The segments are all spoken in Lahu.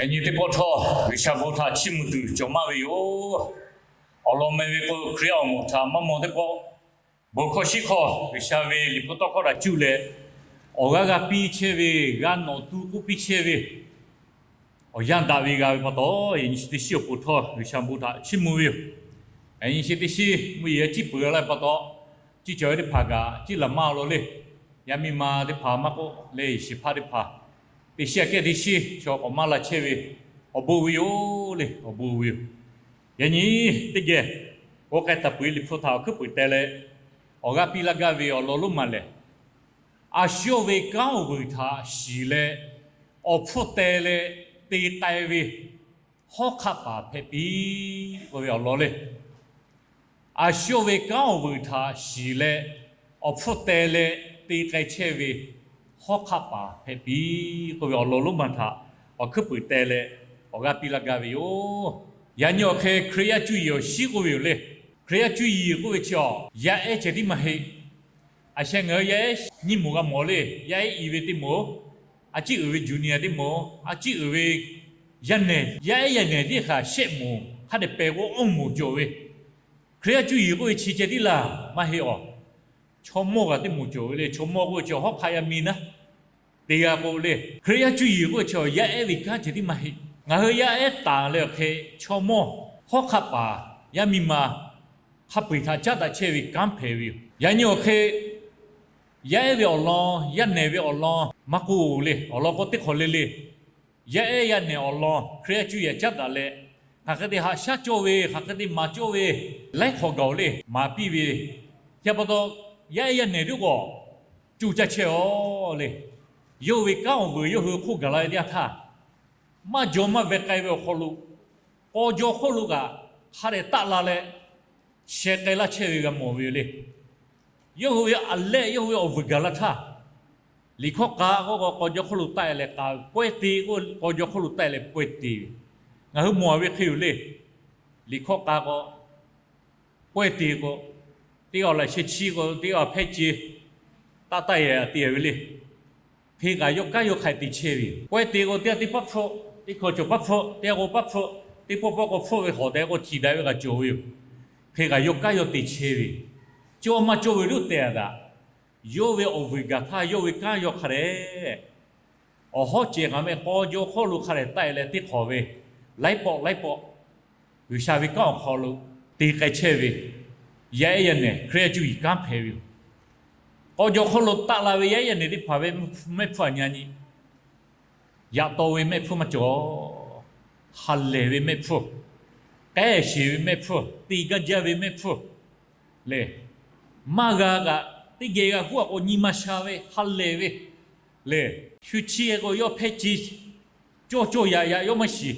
Yaꞈ nyi teˇ pawˆ htawˇ, G'uiˬsha bon htaꞈ chiˇ mvuh tuˬ cawˬ maˇ ve yoˬ. Awˬ lawn meh ve k'o, Hkriꞈ yaˇ awˬ moˍ htaꞈ maˇ maw teˇ pawˆ, bon hkawˇ shiˉ hkawˇ G'uiˬsha ve liꞈ hpu tawˇ hkawˇ htaꞈ cuˇ leh, awˬ g'aˇ g'a piˇ chehˇ ve, g'a nawꞈ tu k'oˆ piˇ chehˇ ve, awˬ yanˇ daꞈ ve g'a ve pa taw, yaꞈ nyi chi teˇ shinˉ awˬ pon htawˇ G'uiˬsha bon htaꞈ chiˇ mvuh ve yoˬ. Yaꞈ nyi chi teˇ shinˉ mvuhˇ yeˬ ciˉ peuˬ la ve pa taw, ciˉ cawˬ ve teˇ hpaˍ kaꞈ ciˉ laˬ maˇ law le. Yaˇ miˇ ma teˇ hpaˍ maˇ k'oˆ leh, shehˍ hpaˇ teˇ hpaˍ, teˇ shinˉ aꞈ kehˉ teˇ shinˉ chaw k'awꞈ maˇ la chehˇ ve, awˬ bon ve yoˬ le, awˬ bon ve yoˬ. Yaꞈ nyi teˇ geh k'o, k'ai taˍ peuˬ ve liꞈ hpu htaꞈ awˬ hkuiˉ peuˍ teh leh, awˬ g'aˇ piˇ laˇ gaˇ ve awˬ lawn lonˉ ma lehˬ, a shu yawˇ ve kanˉ awˬ vuiˬ htaꞈ shiˍ leh, awˬ hpfuhˇ teh leh te k'ai ve hawˉ hk'aˆ paˍ hpehꞈ piˇ k'oˆ ve awˬ lawn le. A shu yawˇ ve kanˉ awˬ vuiˬ htaꞈ shiˍ leh, awˬ hpfuhˇ teh leh te k'ai chehˇ ve hawˉ hk'aˆ paˍ hpehꞈ piˇ k'oˆ ve awˬ lawn lonˉ ma htaꞈ awˬ hkuiˉ peuˍ teh leh, awˬ g'aˇ piˇ laˇ gaˇ ve yoˬ. Yaꞈ nyi awˬ hk'e Hkriꞈ yaˇ cuˇ yiˍ awˬ shiˉ k'oˆ ve yoˬ le. Hkriꞈ yaˇ cuˇ yiˍ k'oˆ ve chi awˬ yaˇ ehˉ ceh tiˉ maˇ heˆ. A sheh ngaˬ hui yaˇ ehˉ nyiˇ moˍ g'a mawˬ le. Yaˇ ehˉ i ve teˇ moˍ, a ciˉ uiˍ ve junior teˇ moˍ, a ciˉ uiˍ ve yaˇ nehˬ, yaˇ ehˉ yaˇ nehˬ tiˉ hk'aˬ shehˆ moˍ hk'a dehꞈ pehˬ k'o awˇ moˍ cawˬ ve. Hkriꞈ yaˇ cuˇ yiˍ k'oˆ ve chi ceh tiˉ laˬ maˇ heˆ awˬ. Chaw mawˇ g'a teˇ moˍ cawˬ ve le. Chaw mawˇ k'oˆ ve chi hawˉ hk'aˆ yaˇ miˇ naˉ te g'a k'o le. Hkriꞈ yaˇ cuˇ yiˍ k'oˆ ve chi yaˇ ehˉ ve kanˉ ceh tiˉ maˇ heˆ. Ngaˬ hui yaˇ ehˉ taˍ leh awˬ hk'e, chaw mawˇ, hawˉ hk'aˆ paˍ, yaˇ miˇ ma hk'a peu-eˬ htaꞈ caˉ daꞈ chehˇ ve kanˉ hpehꞈ ve yoˬ. Yaꞈ nyi awˬ hk'e, yaˇ ehˉ ve awˬ lawn, yaˇ nehˬ ve awˬ lawn maˇ k'oˆ le. Awˬ lawn k'o teˇ hk'awꞈ le le, yaˇ ehˉ yaˇ nehˬ awˬ lawn Hkriꞈ yaˇ cuˇ yiˍ caˉ daꞈ leh, hk'aˬ hk'e te haꞈ shaˉ cawˇ ve, hk'aˬ hk'e te maˍ cawˇ ve laiˉ hk'awꞈ gaˬ-oˬ le, maˍ piˇ ve. Chi pa taw, yaˇ ehˉ yaˇ nehˬ tiˉ k'awꞈ cuˇ caˇ chehˇ-aˬ le. Yawˇ ve kanˉ awˬ vuiˬ yawˇ hui hk'oˆ gaˬ la ve teˇ yanˇ htaˇ, maˇ jaw maˇ ve k'ai ve awˬ hk'aw lo, k'aw jaw hk'oˆ lo kaꞈ hk'a dehꞈ taˆ la leh, sheh k'ai laˇ chehˇ ve g'a mawˬ ve yoˬ le. Yawˇ hui ve aꞈ lehˆ, yawˇ hui ve awˬ vuiˬ gaˬ la htaˇ, liꞈ hkawˇ k'a k'o k'aw jaw hk'oˆ lo taˆ-e leh k'a, pawehˇ te k'o k'aw jaw hk'oˆ lo taˆ-e leh pawehˇ te ve, ngaˬ hui mawˬ ve hk'e yoˬ le. Liꞈ hkawˇ k'a k'o pawehˇ te k'o, teˇ g'aˇ laꞈ sheh chiˇ k'o teˇ g'aˇ hpehˇ ce, taˇ taˇ yehˬ te ve le. Hk'e kaꞈ yawˇ kanˉ yawˇ hk'aꞈ te chehˇ ve yoˬ. Pawehˇ te k'o teˇ g'aˇ teˇ paˉ hpfuhˆ, teˇ hkawꞈ cawˬ paˉ hpfuhˆ, teˇ g'aˇ k'o paˉ hpfuhˆ, teˇ pawˆ pawˆ k'o hpfuhˆ ve hawˬ tehꞈ k'o htiꞈ daꞈ ve kaꞈ cawˬ ve yoˬ. Hk'e kaꞈ yawˇ kanˉ yawˇ te chehˇ ve, cawˇ maˇ cawˇ ve lo tehꞈ daꞈ. Yawˇ ve awˬ vuiˬ gaˬ htaˇ yawˇ ve kanˉ yawˇ hk'a dehꞈ awˬ hawˉ cehˬ kaꞈ meh k'aw jaw hk'oˆ lo hk'a dehꞈ taˆ-e leh teˇ hk'awꞈ ve, laiˉ pawˆ laiˉ pawˆ G'uiˬsha ve kanˉ awˬ hk'aw lo te k'ai chehˇ ve, yaˇ ehˉ yaˇ nehˬ Hkriꞈ yaˇ cuˇ yiˍ kanˉ hpehꞈ ve yoˬ. K'aw jaw hk'oˆ lo taˆ la ve yaˇ ehˉ yaˇ nehˬ teˇ hpaˍ ve mehˆ hpfuhˇ a nyi nyi, yaꞈ taw ve mehˆ hpfuhˇ maˇ cawˬ. Ha lehˬ ve mehˆ hpfuhˇ, k'ehˆ sheˍ ve mehˆ hpfuhˇ, te gaˇ jaˇ ve mehˆ hpfuhˇ le. Maˇ g'a kaꞈ teˇ geh g'a huˉ a k'o nyi ma sha ve ha lehˬ ve le. Shu chiˇ k'o yawˇ hpehˇ ce, cawˇ cawˇ yaꞈ yaꞈ yawˇ maˇ shiˍ.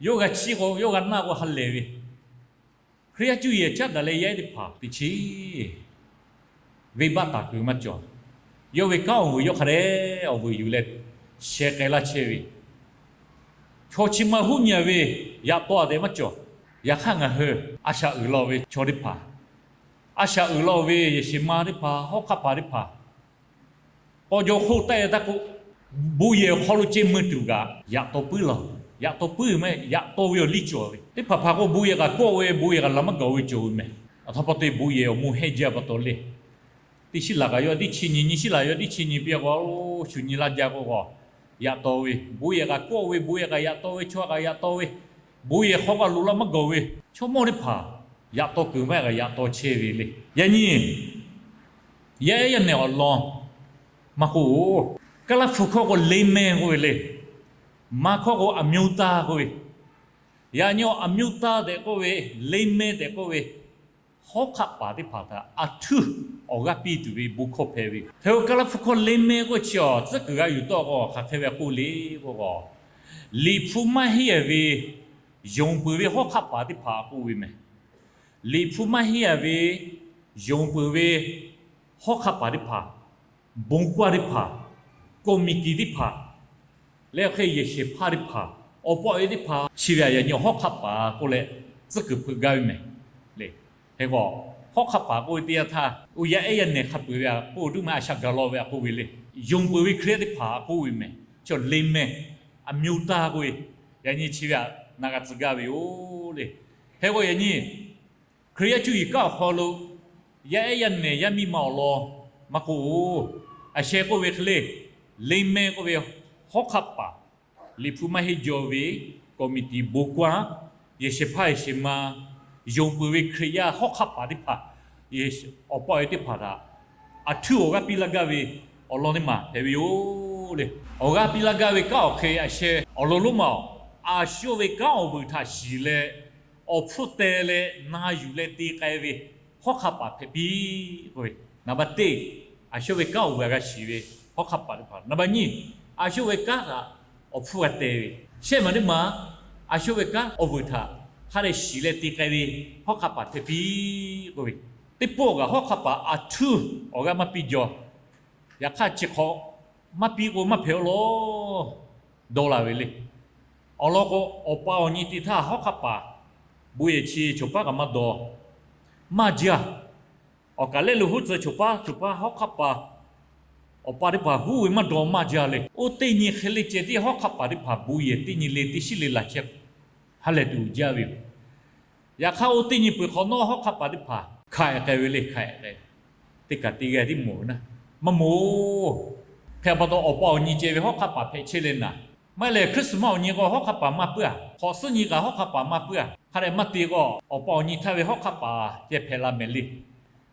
Yawˇ g'a chiˇ k'o yawˇ g'a naˆ k'o ha lehˬ ve, Hkriꞈ yaˇ cuˇ yiˍ caˉ daꞈ leh yaˇ ehˉ teˇ hpaˍ teˇ chi venˇbaˆ taˍ kuiˬ maˇ cawˬ. Yawˇ ve kanˉ awˬ vuiˬ yawˇ hk'a dehꞈ awˬ vuiˬ yuˬ leh sheh k'ai laˇ chehˇ ve, chaw chi ma huˉ nyi ve yaꞈ taw a tehꞈ maˇ cawˬ. Yaꞈ hk'aˇ ngaˬ hui a shaꞈ uiˍ la ve chaw teˇ hpaˍ, a shaꞈ uiˍ la ve yehˬ sheˍ ma teˇ hpaˍ, hawˉ hk'aˆ paˍ teˇ hpaˍ k'aw jaw hk'oˆ taˆ-e taˇ k'oˆ, bon yehˬ awˬ hk'aw lo ce mui tuˬ kaꞈ yaꞈ taw puiˉ la. Yaꞈ taw puiˉ meh, yaꞈ taw ve awˬ liˇ cawˬ ve teˇ hpaˍ hpaˍ k'o bon yehˬ kaꞈ kawˆ ve, bon yehˬ kaꞈ laˬ maˇ gaˬ ve cawˬ ve meh. Aˬ htoꞈ pa taw bon yehˬ awˬ mvuh hehnˇ jaˇ pa taw le. Teˇ shiˉ laˬ kaꞈ yawˇ tiˉ chi nyi, nyiˇ shiˉ laˬ yawˇ tiˉ chi nyi piˇ k'o, shu nyi laˇ jaˇ k'o k'o, yaꞈ taw ve bon yehˬ kaꞈ kawˆ ve, bon yehˬ kaꞈ yaꞈ taw ve, chaw kaꞈ yaꞈ taw ve, bon yehˬ hk'aw kaꞈ loꞈ la maˇ gaˬ ve, chaw mawˇ teˇ hpaˍ yaꞈ taw kuiˬ maˇ kaꞈ yaꞈ taw chehˇ ve le. Yaꞈ nyi yaˇ ehˉ yaˇ nehˬ awˬ lawn maˇ k'oˆ-oˬ. Kaˇ laˇ hpu hkawˇ k'o လိမ်မယ် k'oˆ ve le. Maˇ hkawˇ k'o အမျိုးသား k'oˆ ve. Yaꞈ nyi awˬ အမျိုးသား tehꞈ k'oˆ ve, လိမ်မယ် tehꞈ k'oˆ ve, hawˉ hk'aˆ paˍ teˇ hpaˍ htaꞈ a htuˇ awˬ g'aˇ piˇ tuˬ ve bon hkawˇ hpehꞈ ve yoˬ. Hk'e k'o Kaˇ laˇ hpu hkawˇ လိမ်မယ် k'oˆ chi awˬ tcuhˉ kuiˬ g'a yuˬ tawˆ k'o hk'aˬ hk'e ve k'oˆ le k'o k'o, Liꞈ hpu maˇ heˆ a ve yonˍ peuˬ ve hawˉ hk'aˆ paˍ teˇ hpaˍ k'oˆ ve meh. Liꞈ hpu maˇ heˆ a ve yonˍ peuˬ ve hawˉ hk'aˆ paˍ teˇ hpaˍ, bon g'aˇ teˇ hpaˍ, ကော်မတီ teˇ hpaˍ, leh awˬ hk'e yehˬ shehˍ hpaˇ teˇ hpaˍ, awˬ pawˆ ve teˇ hpaˍ chi ve yaꞈ nyi hawˉ hk'aˆ paˍ k'oˆ leh tcuhˉ kuiˬ hpeuꞈ gaˇ ve meh le. Hk'e k'o, hawˉ hk'aˆ paˍ k'oˆ ve teˇ yanˇ htaˇ, oˇ yaˇ ehˉ yaˇ nehˬ hk'a peuˬ ve a k'oˆ, oˇ ma a shaꞈ gaˬ law ve a k'oˆ ve le. Yonˍ peuˬ ve Hkriꞈ yaˇ teˇ hpaˍ a k'oˆ ve meh. Chaw လိမ်မယ်, အမျိုးသား k'oˆ ve, Yaꞈ nyi chi ve htaꞈ na g'a tcuh gaˇ ve yoˬ le. Hk'e k'o yaꞈ nyi Hkriꞈ yaˇ cuˇ yiˍ kanˉ awˬ hk'aw lo yaˇ ehˉ yaˇ nehˬ yaˇ miˇ ma awˬ lawn maˇ k'oˆ, a sheh k'oˆ ve hk'e le, Liˇ mehˇ k'oˆ ve hawˉ hk'aˆ paˍ, Liꞈ hpu maˇ heˆ jaw ve committee bon kaˇ, yehˬ shehˍ hpaˇ yehˬ shehˍ ma yonˍ peuˬ ve Hkriꞈ yaˇ hawˉ hk'aˆ paˍ teˇ hpaˍ, awˬ pa awˬ e teˇ hpaˍ htaꞈ aˬ htuˇ awˬ g'aˇ piˇ laˇ gaˇ ve awˬ lawn teˇ maˬ hpehꞈ ve yoˬ le. Awˬ g'aˇ piˇ laˇ gaˇ ve kanˉ awˬ hk'e a sheh awˬ lawn lonˉ ma awˬ, a shawˇ ve kanˉ awˬ vuiˬ htaꞈ shiˍ leh awˬ hpfuhˇ teh leh na yuˬ leh te k'ai ve hawˉ hk'aˆ paˍ hpehꞈ piˇ k'oˆ ve, naˍ baˆ teˇ, a shawˇ ve kanˉ awˬ vuiˬ htaꞈ g'a shiˍ ve hawˉ hk'aˆ paˍ teˇ hpaˍ, naˍ baˆ nyiˇ, a shawˇ ve kanˉ htaꞈ awˬ hpfuhˇ g'a teh ve, shehˆ maˬ teˇ maˬ a shawˇ ve kanˉ awˬ vuiˬ htaꞈ hk'a dehꞈ shiˍ leh te k'ai ve hawˉ hk'aˆ paˍ hpehꞈ piˇ k'oˆ ve, teˇ pawˆ kaꞈ hawˉ hk'aˆ paˍ aˬ htuˇ awˬ g'aˇ maˇ piˇ jaw. Yaꞈ hk'aˇ chi hk'awꞈ maˇ piˇ k'o maˇ hpehꞈ aw law dawˇ la ve le. Awˬ lawn k'o, awˬ pa awˬ nyi te htaˇ hawˉ hk'aˆ paˍ bon yehˬ chi choˬ paˉ kaꞈ maˇ dawˇ, maˇ jaˇ. Awˬ kaˍ lehˆ lo huˉ tcuh choˬ paˉ choˬ paˉ hawˉ hk'aˆ paˍ awˬ pa teˇ hpaˍ huˉ ve maˇ dawˇ maˇ jaˇ le. Oˇ teˇ nyi hk'e le ceh tiˉ hawˉ hk'aˆ paˍ teˇ hpaˍ bon yehˬ teˇ nyi le teˇ shiˉ le laˬ chehˇ ha lehˬ tuˬ jaˇ ve yoˬ. Yaꞈ hk'aˇ oˇ teˇ nyi peuˬ hk'awꞈ nawˉ hawˉ hk'aˆ paˍ teˇ hpaˍ hkanˍ k'ai ve le, hkanˍ k'ai ve. Teˇ kaꞈ te g'a tiˉ mawˬ ve naˉ, maˇ mawˬ. Hk'e pa taw awˬ pa awˬ nyi ceh ve hawˉ hk'aˆ paˍ hpehꞈ chehˇ leh naˍ, maˇ heˆ leh Christmas awˬ nyi k'o hawˉ hk'aˆ paˍ maˇ puiˉ-a. Hk'awꞈ suhˉ nyi kaꞈ hawˉ hk'aˆ paˍ maˇ puiˉ-a. Hk'a dehꞈ maˇ te k'o, awˬ pa awˬ nyi htaˇ ve hawˉ hk'aˆ paˍ ceh hpehꞈ la mehˍ le.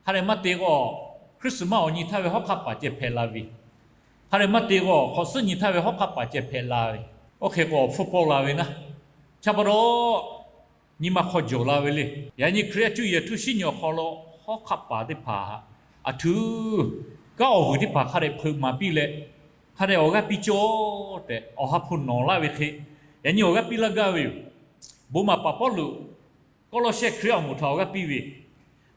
Hk'a dehꞈ maˇ te k'o, Christmas awˬ nyi htaˇ ve hawˉ hk'aˆ paˍ ceh hpehꞈ la ve. Hk'a dehꞈ maˇ te k'o, hk'awꞈ suhˉ nyi htaˇ ve hawˉ hk'aˆ paˍ ceh hpehꞈ la ve. Oˇ hk'e k'o awˬ hpfuhˇ pawˆ la ve naˉ, chi pa taw nyi ma hk'aw jawˬ la ve le. Yaꞈ nyi Hkriꞈ yaˇ cuˇ yiˍ htuˇ shiˉ nyi awˬ hk'aw lo hawˉ hk'aˆ paˍ teˇ hpaˍ aˬ htuˇ kanˉ awˬ vuiˬ teˇ hpaˍ hk'a dehꞈ hpeuꞈ maˍ piˇ leh, hk'a dehꞈ awˬ g'aˇ piˇ cawˇ tehꞈ awˬ ha hpu nawˬ laˇ ve hk'e, yaꞈ nyi awˬ g'aˇ piˇ laˇ gaˇ ve yoˬ. Bon maˍ paˍ Pawˇluꞈ Kawˇlawˇsehˇ Hkriꞈ yaˇ awˬ moˍ htaꞈ awˬ g'aˇ piˇ ve,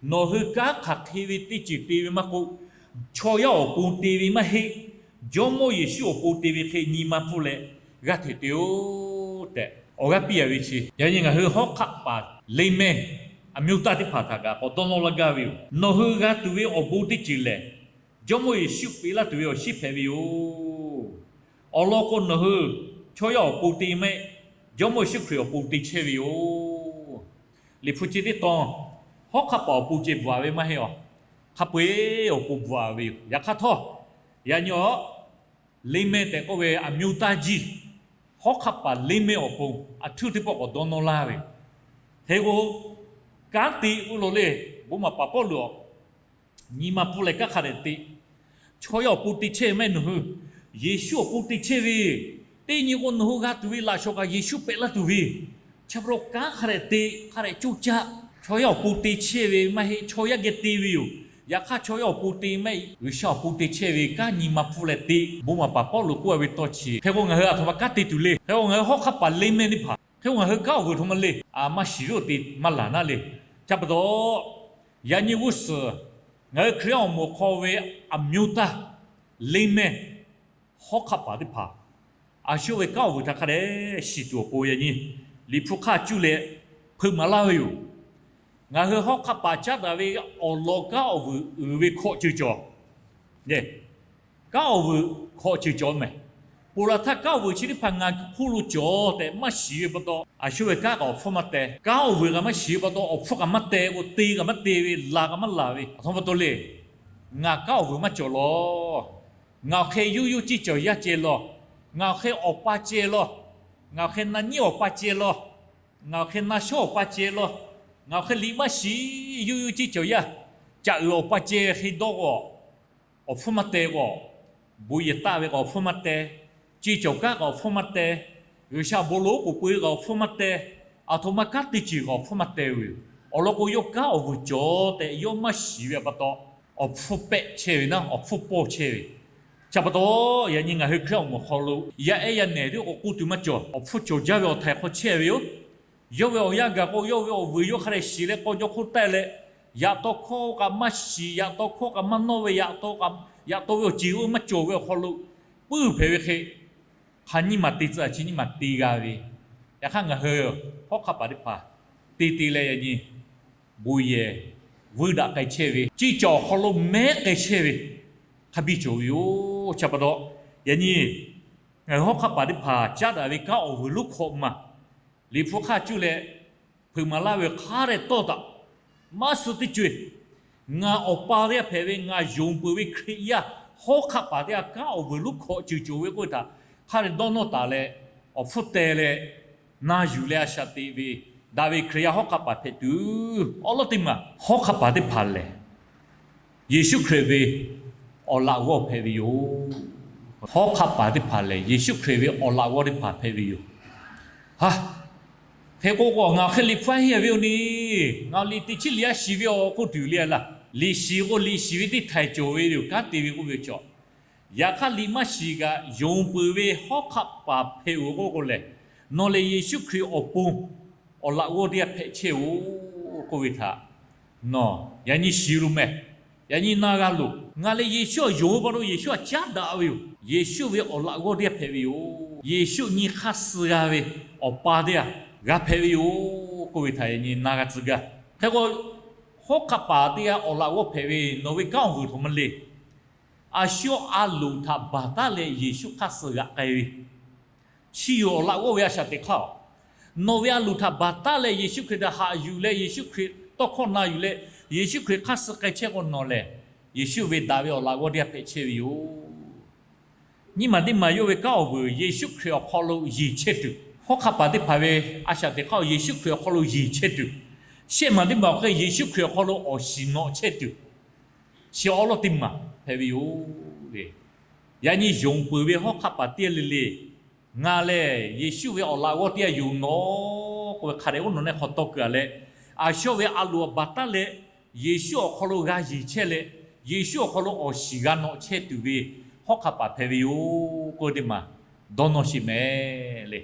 nawˬ hui kanˉ hk'aˬ hk'e ve teˇ ceuˬ te ve maˇ k'oˆ, chaw yaˇ awˬ pon te ve maˇ heˆ, Jawˇmawˇ Yeˍsuˆ awˬ pon te ve hk'e nyi ma pfuhˇ leh g'aˇ hteꞈ te-oˆ tehꞈ awˬ g'aˇ piˇ-a ve chi. Yaꞈ nyi ngaˬ hui hawˉ hk'aˆ paˍ Liˇ mehˇ အမျိုးသား teˇ hpaˍ htaꞈ kaꞈ k'awꞈ dawˇ nawˇ laˇ gaˇ ve yoˬ. Nawˬ hui g'a tuˬ ve awˬ bon teˇ ceuˬ lehˬ, Jawˇmawˇ Yeˍsuˆ peꞈ laˇ tuˬ ve awˬ shinˉ hpehꞈ ve yoˬ. Awˬ lawn k'o, nawˬ hui chaw yaˇ awˬ pon te mehˆ, Jawˇmawˇ Yeˍsuˆ Hkriꞈ awˬ pon te chehˇ ve yoˬ. Liꞈ hpu ceh teˇ tawn, hawˉ hk'aˆ paˍ awˬ pon ceh bvuhꞈ-a ve maˇ heˆ-a. Hk'a peu-eˬ awˬ pon bvuhꞈ-a ve yoˬ. Yaꞈ hk'aˇ htawˇ, yaꞈ nyi awˬ Liˇ mehˇ tehꞈ k'oˆ ve အမျိုးသားကြီး, hawˉ hk'aˆ paˍ Liˇ mehˇ awˬ pon aˬ htuˇ teˇ pawˆ k'awꞈ dawˇ nawˇ laˇ ve. Hk'e k'o, kanˉ te k'oˆ lo le, bon maˍ paˍ Pawˇluꞈ awˬ nyi ma pfuhˇ leh kanˉ hk'a dehꞈ te. Chaw yaˇ awˬ pon te chehˇ ve maˇ heˆ nawˬ hui, Yeˍsuˆ awˬ pon te chehˇ ve. Teˇ nyi k'o nawˬ hui g'a tuˬ ve laꞈ shawˍ kaꞈ Yeˍsuˆ peꞈ laˇ tuˬ ve. Chi pa taw kanˉ hk'a dehꞈ te, hk'a dehꞈ coˇ caˆ. Chaw yaˇ awˬ pon te chehˇ ve maˇ heˆ, chaw yaˇ geh te ve yoˬ. Yaꞈ hk'aˇ chaw yaˇ awˬ pon te maˇ heˆ, G'uiˬsha awˬ pon te chehˇ ve kanˉ nyi ma pfuhˇ leh te. Bon maˍ paˍ Pawˇluꞈ k'oˆ-a ve tawˇ chi hk'e k'o ngaˬ hui aˬ htoꞈ ma kanˉ te tuˬ le. Hk'e k'o ngaˬ hui hawˉ hk'aˆ paˍ Liˇ mehˇ teˇ hpaˍ hk'e k'o ngaˬ hui kanˉ awˬ vuiˬ htoꞈ ma le. A, maˇ shiˍ ve awˬ te maˇ laˬ naˉ le. Chi pa taw, yaꞈ nyi g'uˇ suhˍ ngaˬ hui Hkriꞈ yaˇ awˬ moˍ hk'aw ve အမျိုးသား, Liˇ mehˇ, hawˉ hk'aˆ paˍ teˇ hpaˍ, a shu ve kanˉ awˬ vuiˬ htaꞈ hk'a dehꞈ shiˍ tuˬ awˬ pon yaꞈ nyi Liꞈ hpu hk'aˇ cuˇ leh hpeuꞈ maˍ laˇ ve yoˬ. Ngaˬ hui hawˉ hk'aˆ paˍ caˉ daꞈ ve awˬ lawn kanˉ awˬ vuiˬ uiˍ ve hkawꞈ ceuˬ cawˬ. Kanˉ awˬ vuiˬ hkawꞈ ceuˬ cawˬ mehˍ. Ponˬ laˬ htaˇ kanˉ awˬ vuiˬ chi teˇ hpaˍ ngaˬ hk'oˆ lo cawˬ tehꞈ maˇ shiˍ ve pa taw, a shu ve kanˉ kaꞈ awˬ hpfuhˇ maˇ teh. Kanˉ awˬ vuiˬ kaꞈ maˇ shiˍ ve pa taw, awˬ hpfuhˇ kaꞈ maˇ teh k'o, te kaꞈ maˇ te ve, laˬ kaꞈ maˇ laˬ ve. Aˬ htoꞈ ma pa taw le. Ngaˬ kanˉ awˬ vuiˬ maˇ cawˬ lawˬ. Ngaˬ awˬ hk'e yuˇ yuˇ ciˇ cawˬ yaˇ ceh lawˬ. Ngaˬ awˬ hk'e awˬ pa ceh lawˬ. Ngaˬ awˬ hk'e na nyiˉ awˬ pa ceh lawˬ. Ngaˬ awˬ hk'e na shawˉ awˬ pa ceh lawˬ. Ngaˬ awˬ hk'e liꞈ maˇ shiˍ yuˇ yuˇ ciˇ cawˬ yaˇ, caꞈ uiˍ awˬ pa ceh hk'e dawˇ k'o, awˬ hpfuhˇ maˇ teh k'o, bon yehˬ taˆ ve kaꞈ awˬ hpfuhˇ maˇ teh, ceˇ cawˬ kanˉ kaꞈ awˬ hpfuhˇ maˇ teh, G'uiˬsha bon lo oˉ k'oˍ pui kaꞈ awˬ hpfuhˇ maˇ teh, aˬ htoꞈ ma kanˉ teˇ ceuˬ kaꞈ awˬ hpfuhˇ maˇ teh ve yoˬ. Awˬ lawn k'o, yawˇ kanˉ awˬ vuiˬ cawˬ tehꞈ yawˇ maˇ shiˍ ve pa taw, awˬ hpfuhˇ pehˆ chehˇ ve naˉ, awˬ hpfuhˇ pawˇ chehˇ ve. Chi pa taw, yaꞈ nyi ngaˬ hui Hkriꞈ awˬ moˍ hk'aw lo yaˇ ehˉ yaˇ nehˬ teˇ k'o k'oˆ tuˬ maˇ cawˬ. Awˬ hpfuhˇ cawˬ jaˇ ve awˬ htaiˍ hk'aw chehˇ ve yoˬ. Yawˇ ve awˬ yanˇ gaˬ k'o, yawˇ ve awˬ vuiˬ yawˇ hk'a dehꞈ shiˍ leh k'aw jaw hk'oˆ taˆ leh, yaꞈ taw hkawˇ kaꞈ maˇ shiˍ, yaꞈ taw hkawˇ kaꞈ maˇ nawˇ ve, yaꞈ taw ve awˬ ceuˬ oˇ maˇ cawˬ ve awˬ hk'aw lo puiˉ hpehꞈ ve hk'e, hk'aˬ nyiˇ maˬ te tcuh a chi nyiˇ maˬ te g'a ve. Yaꞈ hk'aˇ ngaˬ hui hawˉ hk'aˆ paˍ teˇ hpaˍ te te leh yaꞈ nyi bon yehˬ vuiˇ daꞈ k'ai chehˇ ve, ceˇ cawˬ awˬ hk'aw lo mehˉ k'ai chehˇ ve hk'a biˇ cawˬ ve yoˬ. Chi pa taw, yaꞈ nyi ngaˬ hui hawˉ hk'aˆ paˍ teˇ hpaˍ caˉ daꞈ ve kanˉ awˬ vuiˬ lonˉ hkawꞈ maˬ Liꞈ hpu hk'aˇ cuˇ leh hpeuꞈ maˍ laˇ ve hk'a dehꞈ tawˇ taꞈ. Maˇ suh teˇ co-e, ngaˬ awˬ pa teˇ g'aˇ hpehꞈ ve, ngaˬ yonˍ peuˬ ve Hkriꞈ yaˇ hawˉ hk'aˆ paˍ teˇ g'aˇ kanˉ awˬ vuiˬ lonˉ hkawꞈ ceuˬ cawˬ ve k'oˆ ve htaꞈ hk'a dehꞈ dawˇ nawˇ taˍ leh, awˬ hpfuhˇ teh leh na yuˬ leh a shaꞈ teꞈ ve, daꞈ ve Hkriꞈ yaˇ hawˉ hk'aˆ paˍ hpehꞈ tuˬ, awˉ lawˉ teˇ maˬ hawˉ hk'aˆ paˍ teˇ hpaˍ lehˬ, Yeˍsuˆ Hkriꞈ ve awˬ laꞈ g'awˇ hpehꞈ ve yoˬ. Hawˉ hk'aˆ paˍ teˇ hpaˍ lehˬ, Yeˍsuˆ Hkriꞈ ve awˬ laꞈ g'awˇ teˇ hpaˍ hpehꞈ ve yoˬ. Ha, hk'e k'o k'o, ngaˬ hk'e liꞈ hpu aˇ heˆ ve yoˬ ni, ngaˬ liꞈ teꞈ chiˉ liꞈ a shiˍ ve awˬ k'oˆ tuˬ le laˇ. Liꞈ shiˍ k'o liꞈ shiˍ ve teˇ htaiˍ cawˬ ve yoˬ, kanˉ te ve k'oˆ ve cawˬ. Yaꞈ hk'aˇ liꞈ maˇ shiˍ kaꞈ yonˍ peuˬ ve hawˉ hk'aˆ paˍ hpehꞈ-oˬ k'oˆ k'o lehˬ, nawˬ lehˬ Yeˍsuˆ Hkriꞈ awˬ pon awˬ laꞈ g'awˇ teˇ g'aˇ hpehꞈ chehˇ-oˬ k'oˆ ve htaꞈ nawˬ yaꞈ nyi shiˍ loˬ mehˍ. Yaꞈ nyi na g'a loˬ. Ngaˬ lehˬ Yeˍsuˆ awˬ yonˍ ve pa taw Yeˍsuˆ htaꞈ caˉ daꞈ ve yoˬ. Yeˍsuˆ ve awˬ laꞈ g'awˇ teˇ g'aˇ hpehꞈ ve yoˬ. Yeˍsuˆ nyi hk'aˇ suh g'a ve awˬ pa teˇ g'aˇ g'a hpehꞈ ve yoˬ k'oˆ ve htaꞈ yaꞈ nyi na g'a tcuh gaˇ. Hk'e k'o, hawˉ hk'aˆ paˍ teˇ g'aˇ awˬ laꞈ g'awˇ hpehꞈ ve nawˬ ve kanˉ awˬ vuiˬ htaꞈ maˇ le. A shu a loˍ htaꞈ baˬ taˉ leh Yeˍsuˆ hk'aˇ suh g'aꞈ k'ai ve chi yoˬ. Awˬ laꞈ g'awˇ ve a shaꞈ teꞈ hk'aˇ-oˬ, nawˬ ve a loˍ htaꞈ baˬ taˉ leh Yeˍsuˆ Hkriꞈ htaꞈ haꞈ yuˬ leh Yeˍsuˆ Hkriꞈ tawˇ hkawˇ na yuˬ leh Yeˍsuˆ Hkriꞈ hk'aˇ suh k'ai chehˇ k'o nawˬ lehˬ Yeˍsuˆ ve daꞈ ve awˬ laꞈ g'awˇ teˇ g'aˇ hpehꞈ chehˇ ve yoˬ. Nyiˇ maˬ teˇ maˬ yawˇ ve kanˉ awˬ vuiˬ Yeˍsuˆ Hkriꞈ awˬ hk'aw lo yeˬ chehˇ tuˬ, hawˉ hk'aˆ paˍ teˇ hpaˍ ve a shaꞈ teꞈ hk'aˇ-oˬ, Yeˍsuˆ Hkriꞈ awˬ hk'aw lo yeˬ chehˇ tuˬ, shehˆ maˬ teˇ maˬ awˬ hk'e Yeˍsuˆ Hkriꞈ awˬ hk'aw lo awˬ shiˍ nawꞈ chehˇ tuˬ, chi awˉ lawˉ teˇ maˬ hpehꞈ ve yoˬ le. Yaꞈ nyi yonˍ peuˬ ve hawˉ hk'aˆ paˍ teˇ g'aˇ le le, ngaˬ lehˬ Yeˍsuˆ ve awˬ laꞈ g'awˇ teˇ g'aˇ yoˬ nawˬ k'oˆ ve hk'a dehꞈ oˇ nawˬ nehˆ hk'aw tawˇ keu-a leh, a shu ve a loˍ htaꞈ baˬ taˉ leh Yeˍsuˆ awˬ hk'aw lo g'a yeˬ chehˇ leh, Yeˍsuˆ awˬ hk'aw lo awˬ shiˍ g'a nawꞈ chehˇ tuˬ ve hawˉ hk'aˆ paˍ hpehꞈ ve yoˬ k'oˆ ve teˇ maˬ dawˇ nawˇ sheˍ mehˍ le.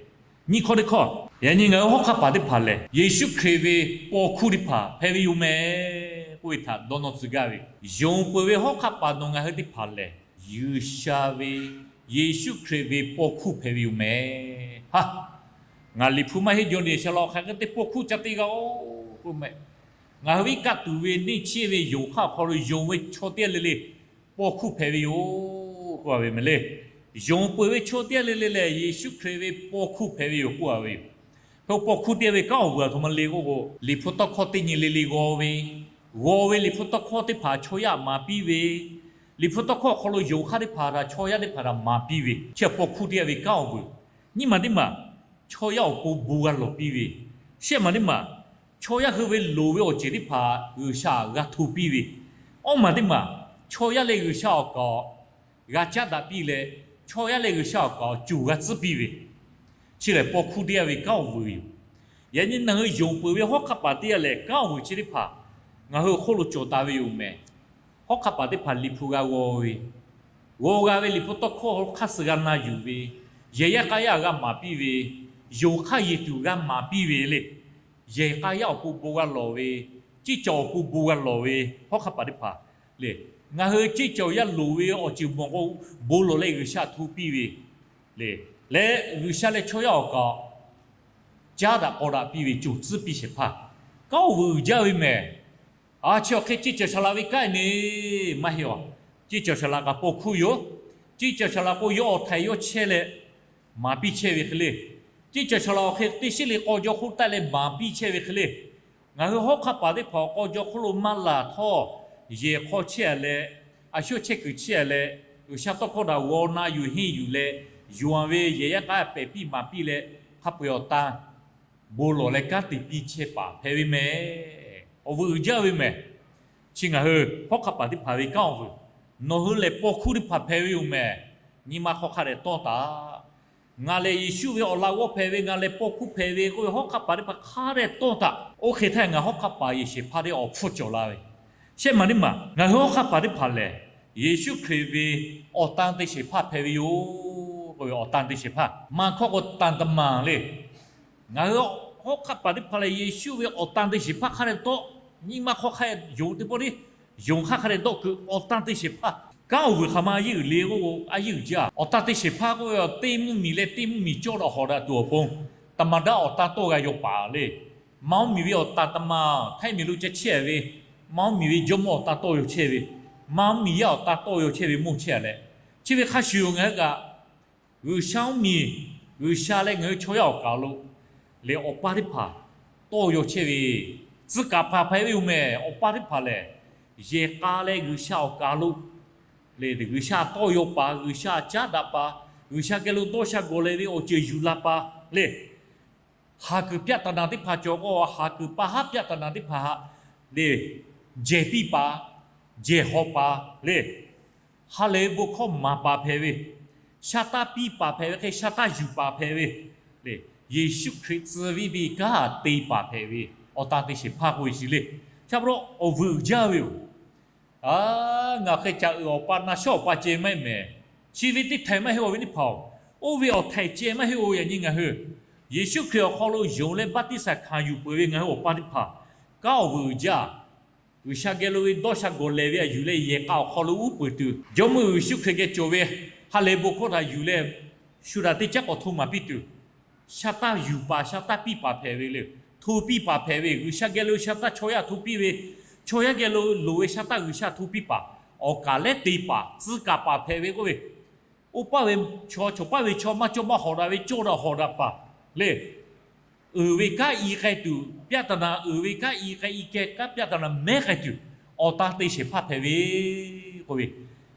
Nyiˇ hkawˇ teˇ hkawˇ, yaꞈ nyi ngaˬ hui hawˉ hk'aˆ paˍ teˇ hpaˍ lehˬ Yeˍsuˆ Hkriꞈ ve paw hkuˇ teˇ hpaˍ hpehꞈ ve yoˬ mehˍ k'oˆ ve htaꞈ dawˇ nawˇ tcuh gaˇ ve, yonˍ peuˬ ve hawˉ hk'aˆ paˍ nawˬ ngaˬ hui teˇ hpaˍ lehˬ G'uiˬsha ve, Yeˍsuˆ Hkriꞈ ve paw hkuˇ hpehꞈ ve yoˬ mehˍ. Ha, ngaˬ liꞈ hpu maˇ heˆ jaw ni shaˍ laꞈ hk'aˬ hk'e te paw hkuˇ ca te g'a-oˬ k'oˆ mehˍ. Ngaˬ hui ve kaˆ tuˬ ve neˇ chiˇ ve yonˍ hk'aˇ awˬ hk'aw lo yonˍ ve chaw teˇ g'aˇ le le paw hkuˇ hpehꞈ ve yoˬ k'oˆ a ve mehˍ le. Yonˍ peuˬ ve chaw teˇ g'aˇ le le lehˬ Yeˍsuˆ Hkriꞈ ve paw hkuˇ hpehꞈ ve yoˬ k'oˆ a ve yoˬ. Hk'e paw hkuˇ teˇ g'aˇ ve kanˉ awˬ vuiˬ a htoꞈ ma le k'oˆ k'o, liꞈ hpu tawˇ hkawˇ teˇ nyi le le g'aw ve, g'aw ve liꞈ hpu tawˇ hkawˇ teˇ hpaˍ chaw yaˇ maˍ piˇ ve, liꞈ hpu tawˇ hkawˇ awˬ hk'aw lo yonˍ hk'aˇ teˇ hpaˍ htaꞈ chaw yaˇ teˇ hpaˍ htaꞈ maˍ piˇ ve chi paw hkuˇ teˇ g'aˇ ve kanˉ awˬ vuiˬ. Nyiˇ maˬ teˇ maˬ chaw yaˇ awˬ pon bon g'a lawˬ piˇ ve, shehˆ maˬ teˇ maˬ chaw yaˇ hui ve loˍ ve awˬ ceuˬ teˇ hpaˍ G'uiˬsha g'a hto piˇ ve, awˇ maˬ teˇ maˬ chaw yaˇ leh G'uiˬsha awˬ kaˍ g'a caˉ daꞈ piˇ leh, chaw yaˇ leh G'uiˬsha awˬ kaˍ awˬ coˬ g'a tcuhˉ piˇ ve, chi lehˬ paw hkuˇ teˇ g'aˇ ve kanˉ awˬ vuiˬ yoˬ. Yaꞈ nyi ngaˬ hui yonˍ peuˬ ve hawˉ hk'aˆ paˍ teˇ g'aˇ lehˬ kanˉ awˬ vuiˬ chi teˇ hpaˍ ngaˬ hui awˬ hk'oˆ lo cawˬ taˍ ve yoˬ mehˍ. Hawˉ hk'aˆ paˍ teˇ hpaˍ liꞈ hpu g'a g'aw ve, g'aw g'a ve liꞈ hpu tawˇ hkawˇ hk'aˇ suh g'a na yuˬ ve, yehˬ yaˇ k'a yaˇ g'a maˍ piˇ ve, yonˍ hk'aˇ yeˬ tuˬ g'a maˍ piˇ ve le. Yehˬ k'a yaˇ awˬ pon bon g'a lawˬ ve, ceˇ cawˬ awˬ pon bon g'a lawˬ ve hawˉ hk'aˆ paˍ teˇ hpaˍ le. Ngaˬ hui ceˇ cawˬ yaˇ loˍ ve awˬ ceuˬ mawˬ k'o, bon lawˬ leh G'uiˬsha hto piˇ ve le. Leh G'uiˬsha leh chaw yaˇ awˬ kaˍ caˉ daꞈ k'aw daꞈ piˇ ve coˬ tcuhˉ piˇ shehˍ hpaˇ kanˉ awˬ vuiˬ uiˍ jaˇ ve mehˍ. A, chi awˬ hk'e ceˇ cawˬ shaˍ laꞈ ve kanˉ ne maˇ heˆ a. Ceˇ cawˬ shaˍ laꞈ kaꞈ paw hkuˇ yoˬ. Ceˇ cawˬ shaˍ laꞈ k'o yawˇ awˬ htaiˍ yawˇ chehˇ leh maˍ piˇ chehˇ ve hk'e le. Ceˇ cawˬ shaˍ laꞈ awˬ hk'e teˇ shiˉ le k'aw jaw hk'oˆ taˆ leh maˍ piˇ chehˇ ve hk'e le. Ngaˬ hui hawˉ hk'aˆ paˍ teˇ hpaˍ k'aw jaw hk'oˆ lo maˇ laˬ htawˇ, yehˬ hk'aw chehˇ a leh, a shu chehˇ kuiˬ chehˇ a leh, G'uiˬsha tawˇ hkawˇ htaꞈ g'aw na yuˬ henˇ yuˬ leh, yonˍ ve yehˬ yaˇ k'a pehꞈ piˇ maˍ piˇ leh, hk'a peu-eˬ awˬ tan bon lawˬ leh kanˉ te piˇ chehˇ paˍ hpehꞈ ve mehˍ. Awˬ vuiˬ uiˍ jaˇ ve mehˍ. Chi ngaˬ hui hawˉ hk'aˆ paˍ teˇ hpaˍ ve kanˉ awˬ vuiˬ, nawˬ hui lehˬ paw hkuˇ teˇ hpaˍ hpehꞈ ve yoˬ mehˍ. Nyi ma hk'aw hk'a dehꞈ tawˇ taꞈ. Ngaˬ lehˬ Yeˍsuˆ ve awˬ laꞈ g'awˇ hpehꞈ ve, ngaˬ lehˬ paw hkuˇ hpehꞈ ve k'oˆ ve hawˉ hk'aˆ paˍ teˇ hpaˍ hk'a dehꞈ tawˇ taꞈ. Oˇ hk'e htaˇ ngaˬ hawˉ hk'aˆ paˍ yehˬ shehˍ hpaˇ teˇ awˬ hpfuhˇ cawˬ la ve, shehˆ maˬ teˇ maˬ ngaˬ hui hawˉ hk'aˆ paˍ teˇ hpaˍ lehˬ, Yeˍsuˆ Hkriꞈ ve awˬ tan te shehˍ hpaˇ hpehꞈ ve yoˬ k'oˆ ve awˬ tan te shehˍ hpaˇ maˇ hkawˇ k'o tan ta maˍ le. Ngaˬ hui hawˉ hk'aˆ paˍ teˇ hpaˍ lehˬ, Yeˍsuˆ ve awˬ tan te shehˍ hpaˇ hk'a dehꞈ tawˆ. Nyi ma hk'aw hk'a dehꞈ yonˍ teˇ pawˆ tiˉ, yonˍ hk'aˇ hk'a dehꞈ dawˆ keu awˬ tan te shehˍ hpaˇ. Kanˉ awˬ vuiˬ hk'aˬ ma a yeˇ uiˍ le k'oˆ k'o, a yeˇ uiˍ jaˇ. Awˬ tan te shehˍ hpaˇ k'oˆ ve, teˇ mvuhˇmiˬ leh teˇ mvuhˇmiˬ cawˇ daꞈ hawˍ daꞈ tuˬ awˬ pon, taˍ maˍ daꞈ awˬ tan tawˆ g'a yaw paˍ le. Maˇ oˇ miˬ ve awˬ tan ta maˍ, htaiˇ miˬ lo ca chehˇ ve, maˇ oˇ miˬ ve jawˇmawˇ awˬ tan tawˆ yaw chehˇ ve, maˇ oˇ miˬ yaˇ awˬ tan tawˆ yaw chehˇ ve mawˇ chehˇ a leh, chi ve hk'a shuˍ yoˬ ngaˬ hui kaꞈ G'uiˬsha mvuhˇmiˬ, G'uiˬsha leh ngaˬ hui chaw yaˇ awˬ kaˍ lo lehˬ, awˬ pa teˇ hpaˍ tawˇ yaw chehˇ ve, tcuh kaˍ paˍ hpehꞈ ve yoˬ mehˍ. Awˬ pa teˇ hpaˍ lehˬ, yehˬ k'a leh G'uiˬsha awˬ kaˍ lo lehˬ, G'uiˬsha tawˇ yaw paˍ, G'uiˬsha caˉ daꞈ paˍ, G'uiˬsha geh lo dawˇ sha gawˬ leh ve awˬ ceuˬ yuˬ la paˍ lehˬ, haˍ kuiˬ ပြဿနာ teˇ hpaˍ cawˬ k'o, haˍ kuiˬ pa haˉ ပြဿနာ teˇ hpaˍ htaꞈ lehˬ, jehˬ piˇ paˍ, jehˬ haw paˍ lehˬ, ha lehˬ ve bon hkawˇ maˍ paˍ hpehꞈ ve, sha taˇ piˇ paˍ hpehꞈ ve hk'e, sha taˇ yuˬ paˍ hpehꞈ ve lehˬ, Yeˍsuˆ Hkriꞈ tcuh viˇ ve kanˉ te paˍ hpehꞈ ve, awˬ tan te shehˍ hpaˇ k'oˆ ve chi lehˬ, cha pa taw awˬ vuiˬ uiˍ jaˇ ve yoˬ. A, ngaˬ hk'e caꞈ uiˍ awˬ pa na shawˉ awˬ pa ceh maˇ heˆ mehˍ. Chi ve teˇ htaiˍ maˇ heˆ-oˬ ve teˇ hpaˍ-oˬ, oˇ ve awˬ htaiˍ ceh maˇ heˆ-oˬ. Yaꞈ nyi ngaˬ hui Yeˍsuˆ Hkriꞈ awˬ hk'aw lo yonˍ leh baˆtiˆsaˬ hkanˍ yuˬ peuˬ ve ngaˬ hui awˬ pa teˇ hpaˍ, kanˉ awˬ vuiˬ uiˍ jaˇ. G'uiˬsha geh lo ve dawˇ sha gawˬ lehˬ ve htaꞈ yuˬ leh yehˬ k'a awˬ hk'aw lo uˉ peunˍ tuˬ, Jawˇmawˇ Yeˍsuˆ Hkriꞈ geh cawˬ ve ha lehˬ bon hkawˇ htaꞈ yuˬ leh, shu htaꞈ teˇ caˉ k'awꞈ hto maˍ piˇ tuˬ, sha taˇ yuˬ paˍ, sha taˇ piˇ paˍ hpehꞈ ve le. Hto piˇ paˍ hpehꞈ ve, G'uiˬsha geh lo sha taˇ chaw yaˇ hto piˇ ve, chaw yaˇ geh lo loˍ ve sha taˇ G'uiˬsha hto piˇ paˍ, awˬ kaˍ lehˉ te paˍ, tcuh kaˍ paˍ hpehꞈ ve k'oˆ ve, oˇ paˇ ve chaw, chawˬ paˇ ve chaw maˇ cawˇ maˇ hawꞈ daꞈ ve cawˇ daꞈ hawꞈ daꞈ paˍ lehˬ, uiˍ ve kanˉ i k'ai tuˬ ပြဿနာ, uiˍ ve kanˉ i k'ai, i keh kanˉ ပြဿနာ mehˉ k'ai tuˬ, awˬ tan te shehˍ hpaˇ hpehꞈ ve k'oˆ ve,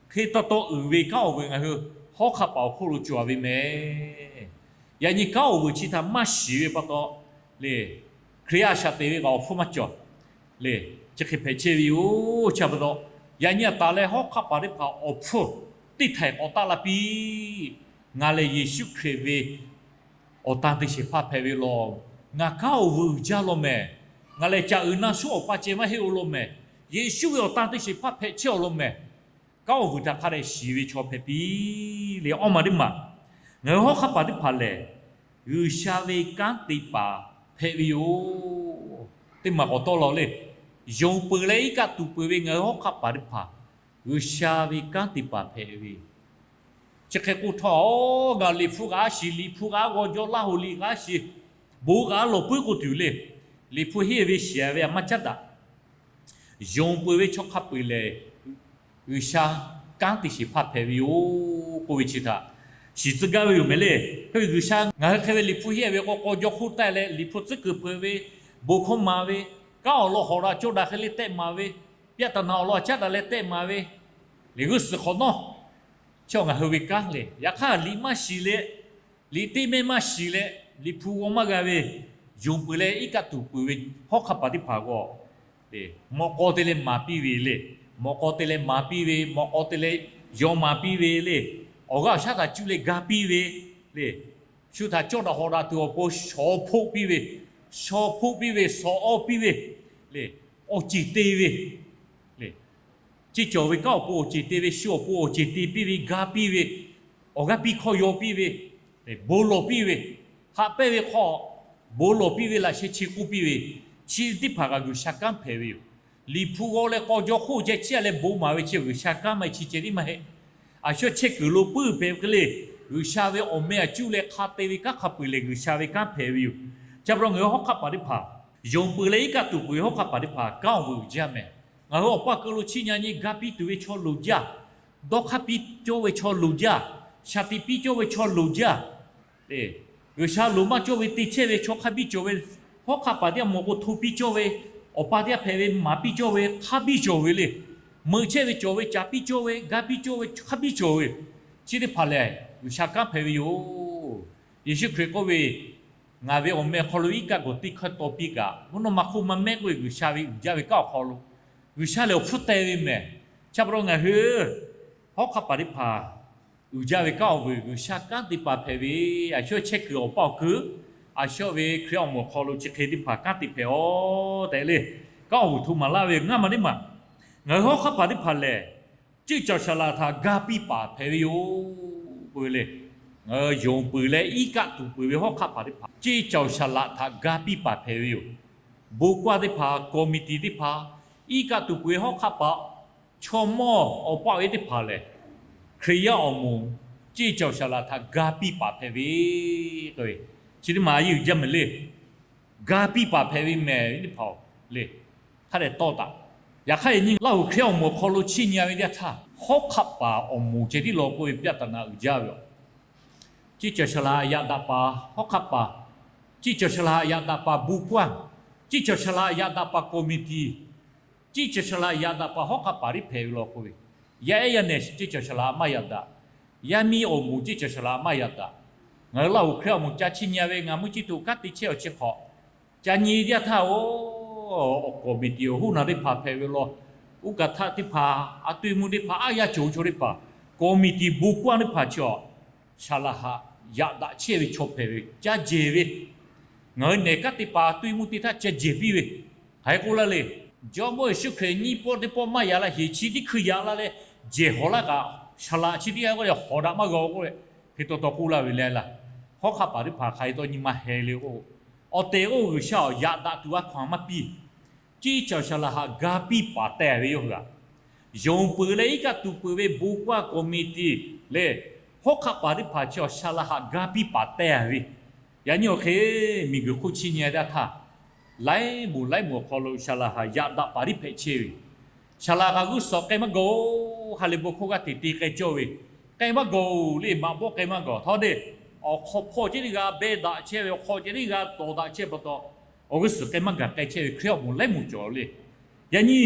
hk'e taw taw uiˍ ve kanˉ awˬ vuiˬ ngaˬ hui hawˉ hk'aˆ paˍ awˬ hk'oˆ lo cawˬ ve mehˍ. Yaꞈ nyi kanˉ awˬ vuiˬ chi htaꞈ maˇ shiˍ ve pa taw lehˬ, Hkriꞈ yaˇ a shaꞈ te ve kaꞈ awˬ hpfuhˇ maˇ cawˬ lehˬ, chi hk'e hpehꞈ chehˇ ve yoˬ. Chi pa taw, yaꞈ nyi a taˍ leh hawˉ hk'aˆ paˍ teˇ hpaˍ awˬ hpfuhˇ teˇ htaiˍ k'awꞈ taˆ la piˇ. Ngaˬ lehˬ Yeˍsuˆ Hkriꞈ ve awˬ tan te shehˍ hpaˇ hpehꞈ ve law. Ngaˬ kanˉ awˬ vuiˬ uiˍ jaˇ law mehˍ. Ngaˬ lehˬ caꞈ uiˍ na shuˉ awˬ pa ceh maˇ heˆ-oˬ law mehˍ. Yeˍsuˆ ve awˬ tan te shehˍ hpaˇ hpehꞈ chehˇ-oˬ law mehˍ. Kanˉ awˬ vuiˬ htaꞈ hk'a dehꞈ shiˍ ve chaw hpehꞈ piˇ leh, awˇ maˬ teˇ maˬ, ngaˬ hui hawˉ hk'aˆ paˍ teˇ hpaˍ lehˬ, G'uiˬsha ve kanˉ te paˍ hpehꞈ ve yoˬ. Teˇ maˬ k'awꞈ tawˇ law lehˬ, yonˍ peuˬ leh iˉ kaˆ tuˬ peuˬ ve ngaˬ hui hawˉ hk'aˆ paˍ teˇ hpaˍ G'uiˬsha ve kanˉ te paˍ hpehꞈ ve yoˬ. Chi hk'e k'oˆ htawˇ, ngaˬ liꞈ hpu kaꞈ a shiˍ, liꞈ hpu kaꞈ a g'aw jaw, Laˇ huˍ liꞈ kaꞈ a shiˍ, bon kaꞈ a lawˬ puiˉ k'o tuˬ lehˬ, liꞈ hpu henˇ ve shiˍ ve a maˇ caˉ daꞈ. Yonˍ peuˬ ve chaw hk'a peu-eˬ lehˬ, G'uiˬsha kanˉ te shehˍ hpaˇ hpehꞈ ve yoˬ k'oˆ ve chi htaꞈ shiˍ tcuh gaˇ ve yoˬ mehˍ lehˬ. Hk'e ve G'uiˬsha ngaˬ hui hk'e ve liꞈ hpu henˇ ve k'o, k'aw jaw hk'oˆ taˆ leh liꞈ hpu tcuhˉ kuiˬ peuˬ ve, bon hkawˇ maˍ ve, kanˉ awˬ lawn hawꞈ daꞈ cawˇ daꞈ hk'e le tehˆ maˍ ve, ပြဿနာ awˬ lawn caˉ daꞈ leh tehˆ maˍ ve, liꞈ g'uˇ suhˍ hk'awꞈ nawˉ, chi ngaˬ hui ve kanˉ lehˬ, yaꞈ hk'aˇ liꞈ maˇ shiˍ leh, liꞈ teˇ mehˇ maˇ shiˍ leh, liꞈ hpu g'aw maˇ g'a ve, yonˍ peuˬ leh iˉ kaˆ tuˬ peuˬ ve hawˉ hk'aˆ paˍ teˇ hpaˍ g'aw lehˬ, mawꞈ k'aw te leh maˍ piˇ ve lehˬ, mawꞈ k'aw te leh maˍ piˇ ve, mawꞈ k'aw te leh yaw maˍ piˇ ve lehˬ, awˬ g'aˇ awˬ shaˉ htaꞈ cuˇ leh ga piˇ ve lehˬ, shu htaꞈ cawˇ daꞈ hawꞈ daꞈ tuˬ awˬ pon shawˍ hpoˆ piˇ ve, shawˍ hpoˆ piˇ ve, shawˍ awˇ piˇ ve lehˬ, awˬ ceˬ te ve lehˬ, ceˇ cawˬ ve kanˉ awˬ pon awˬ ceˬ te ve, shu awˬ pon awˬ ceˬ te piˇ ve, ga piˇ ve, awˬ g'aˇ piˇ hkawˇ yaw piˇ ve, bon lawˬ piˇ ve, haꞈ pehnˇ ve hk'aw bon lawˬ piˇ ve, laꞈ sheh chi k'oˆ piˇ ve, chi teˇ hpaˍ kaꞈ G'uiˬsha kanˉ hpehꞈ ve yoˬ. Liꞈ hpu g'aw leh k'aw jaw hk'oˆ ceh chiˇ aꞈ leh bon maˍ ve chi G'uiˬsha kanˉ maˇ heˆ, chi ceh tiˉ maˇ heˆ. A shu chehˇ kuiˬ lo puiˉ hpehꞈ hk'e le, G'uiˬsha ve awˬ meh a cuˇ leh hk'a te ve kanˉ hk'a peu-eˬ lehˬ G'uiˬsha ve kanˉ hpehꞈ ve yoˬ. Chi pa taw ngaˬ hui hawˉ hk'aˆ paˍ teˇ hpaˍ, yonˍ peuˬ leh iˉ kaˆ tuˬ peuˬ ve hawˉ hk'aˆ paˍ teˇ hpaˍ kanˉ awˬ vuiˬ uiˍ jaˇ mehˍ. Ngaˬ hui awˬ pa keu lo chiˇ nyi nyi ga piˇ tuˬ ve chaw loˍ jaˇ, dawˇ hk'aˇ piˇ cawˇ ve chaw loˍ jaˇ, shaˍ tiꞈ piˇ cawˇ ve chaw loˍ jaˇ. G'uiˬsha loˍ maˇ cawˇ ve te chehˇ ve chaw hk'a biˇ cawˬ ve, hawˉ hk'aˆ paˍ teˇ g'aˇ mawˬ k'o hto piˇ cawˇ ve, awˬ pa teˇ g'aˇ hpehꞈ ve maˍ piˇ cawˇ ve hk'a biˇ cawˬ ve le. Meuꞈ chehˇ ve cawˬ ve, caˍ piˇ cawˇ ve, ga piˇ cawˇ ve hk'a biˇ cawˬ ve, chi teˇ hpaˍ lehˬ G'uiˬsha kanˉ hpehꞈ ve yoˬ. Yeˍsuˆ Hkriꞈ k'oˆ ve, Ngaˬ ve awˬ meh awˬ hk'aw lo iˉ kaˆ gawˬ teˇ hkawehˇ taw piˇ kaꞈ, mvuhˇ naw ma hk'oˆ maˇ mehˉ k'oˆ ve G'uiˬsha ve uiˍ jaˇ ve kanˉ awˬ hk'aw lo, G'uiˬsha lehˬ awˬ hpfuhˇ teh ve mehˍ. Chi pa taw ngaˬ hui hawˉ hk'aˆ paˍ teˇ hpaˍ uiˍ jaˇ ve kanˉ awˬ vuiˬ G'uiˬsha kanˉ te paˍ hpehꞈ ve, a shu chehˇ kuiˬ awˬ pa awˬ kuiˬ, a shu ve Hkriꞈ awˬ moˍ awˬ hk'aw lo chi hk'e teˇ hpaˍ kanˉ te hpehꞈ-oˬ tehꞈ le, kanˉ awˬ vuiˬ hto maˍ laˇ ve ngaˇ maˬ teˇ maˬ. Ngaˬ hui hawˉ hk'aˆ paˍ teˇ hpaˍ lehˬ, ceˇ cawˬ saˍ laꞈ htaꞈ ga piˇ paˍ hpehꞈ ve yoˬ k'oˆ ve le. Ngaˬ hui yonˍ peuˬ leh iˉ kaˆ tuˬ peuˬ ve hawˉ hk'aˆ paˍ teˇ hpaˍ ceˇ cawˬ saˍ laꞈ htaꞈ ga piˇ paˍ hpehꞈ ve yoˬ. Bon kaˇ teˇ hpaˍ, committee teˇ hpaˍ, iˉ kaˆ tuˬ peuˬ ve hawˉ hk'aˆ paˍ, chaw mawˇ awˬ paˆ ve teˇ hpaˍ lehˬ, Hkriꞈ yaˇ awˬ moˍ ceˇ cawˬ saˍ laꞈ htaꞈ ga piˇ paˍ hpehꞈ ve k'oˆ ve, chi teˇ maˬ a yeˇ uiˍ jaˇ mehˍ le. Ga piˇ paˍ hpehꞈ ve mehˍ ve teˇ hpaˍ le, hk'a dehꞈ tawˇ taˍ. Yaꞈ hk'aˇ yaꞈ nyi Laˇ huˍ Hkriꞈ awˬ moˍ awˬ hk'aw lo chiˇ nyi ve teˇ htaˇ, hawˉ hk'aˆ paˍ awˬ moˍ ceh tiˉ law k'oˆ ve ပြဿနာ uiˍ jaˇ ve yoˬ. Ceˇ cawˬ saˍ laꞈ yaꞈ daꞈ paˍ hawˉ hk'aˆ paˍ Ceˇ cawˬ shaˍ laꞈ haꞈ yaꞈ daꞈ paˍ bon kaˇ, ceˇ cawˬ shaˍ laꞈ haꞈ yaꞈ daꞈ paˍ kawˍ miˍ tiˍ, ceˇ cawˬ shaˍ laꞈ haꞈ yaꞈ daꞈ paˍ hawˉ hk'aˆ paˍ teˇ hpaˍ ve law k'oˆ ve, yaˇ ehˉ yaˇ nehˬ ceˇ cawˬ shaˍ laꞈ haꞈ maˇ yaꞈ daꞈ. Yaˇ miˇ awˬ moˍ ceˇ cawˬ shaˍ laꞈ haꞈ maˇ yaꞈ daꞈ. Ngaˬ hui Laˇ huˍ Hkriꞈ awˬ moˍ ca chiˇ nyi ve ngaˬ meuˇ ciˇ tuˬ kanˉ te chehˇ awˬ chi hk'awꞈ, ca nyi jaˇ htaˇ, oˬ, awˬ kawˍ miˍ tiˍ awˬ hoˉ na teˇ hpaˍ hpehꞈ ve law, uˉ kaꞈ htaˆ teˇ hpaˍ, a tuˇ mvuhˇ teˇ hpaˍ, aˉ yaˇ cawˬ ve chaw teˇ hpaˍ, kawˍ miˍ tiˍ bon kaˇ teˇ hpaˍ chi awˬ, shaˍ laꞈ haꞈ yaꞈ daꞈ chehˇ ve chaw hpehꞈ ve, ca jehˬ ve, ngaˬ hui nehˬ kanˉ te paˍ tuˇ mvuhˇ teˇ htaˇ ca jehˬ piˇ ve, hk'aˬ hk'e k'oˆ laˇ le. Jawˇmawˇ Yeˍsuˆ Hkriꞈ nyiˇ pawˆ teˇ pawˆ maˇ yaꞈ la, heˍ chi teˇ hkui yaꞈ la leh, jehˬ hawˬ laˇ kaꞈ, shaˍ laꞈ chi teˇ g'aˇ k'oˆ leh hawˍ daꞈ maˇ g'a k'oˆ leh, hk'e taw taw k'oˆ laˇ ve le laˇ. Hawˉ hk'aˆ paˍ teˇ hpaˍ hk'aˬ hk'e taw nyi ma heh le k'o, awˬ tehˬ oˇ G'uiˬsha awˬ yaꞈ daꞈ tuˬ a hkaw anˬ maˇ piˇ. Ceˇ cawˬ shaˍ laꞈ haꞈ ga piˇ paˍ teh ve yawˇ hui aꞈ, yonˍ peuˬ leh iˉ kaˆ tuˬ peuˬ ve bon kaˇ kawˍ miˍ tiˍ leh, hawˉ hk'aˆ paˍ teˇ hpaˍ chi awˬ shaˍ laꞈ haꞈ ga piˇ paˍ teh ve, yaꞈ nyi awˬ hk'e miˬguiˬ hk'oˆ chiˇ nyi a daˇ htaˇ, laiˉ moˍ laiˉ moˍ awˬ hk'aw lo shaˍ laꞈ haꞈ yaꞈ daꞈ paˍ tiˉ hpehꞈ chehˇ ve, shaˍ laꞈ haꞈ g'uˇ suhˍ k'ai maˇ gaˬ-oˬ, ha lehˬ bon hkawˇ g'aˇ hteꞈ te k'ai cawˇ ve, k'ai maˇ gaˬ-oˬ le, maꞈ bawˆ k'ai maˇ gaˬ htawˇ deˇ, awˬ hk'aw hpawˇ ceh teˇ g'aˇ beh daꞈ chehˇ ve, awˬ hk'aw ceh teˇ g'aˇ tawˍ daꞈ chehˇ pa taw, awˬ g'uˇ suhˍ k'ai maˇ gaˬ k'ai chehˇ ve Hkriꞈ awˬ moˍ laiˉ moˍ cawˬ le. Yaꞈ nyi,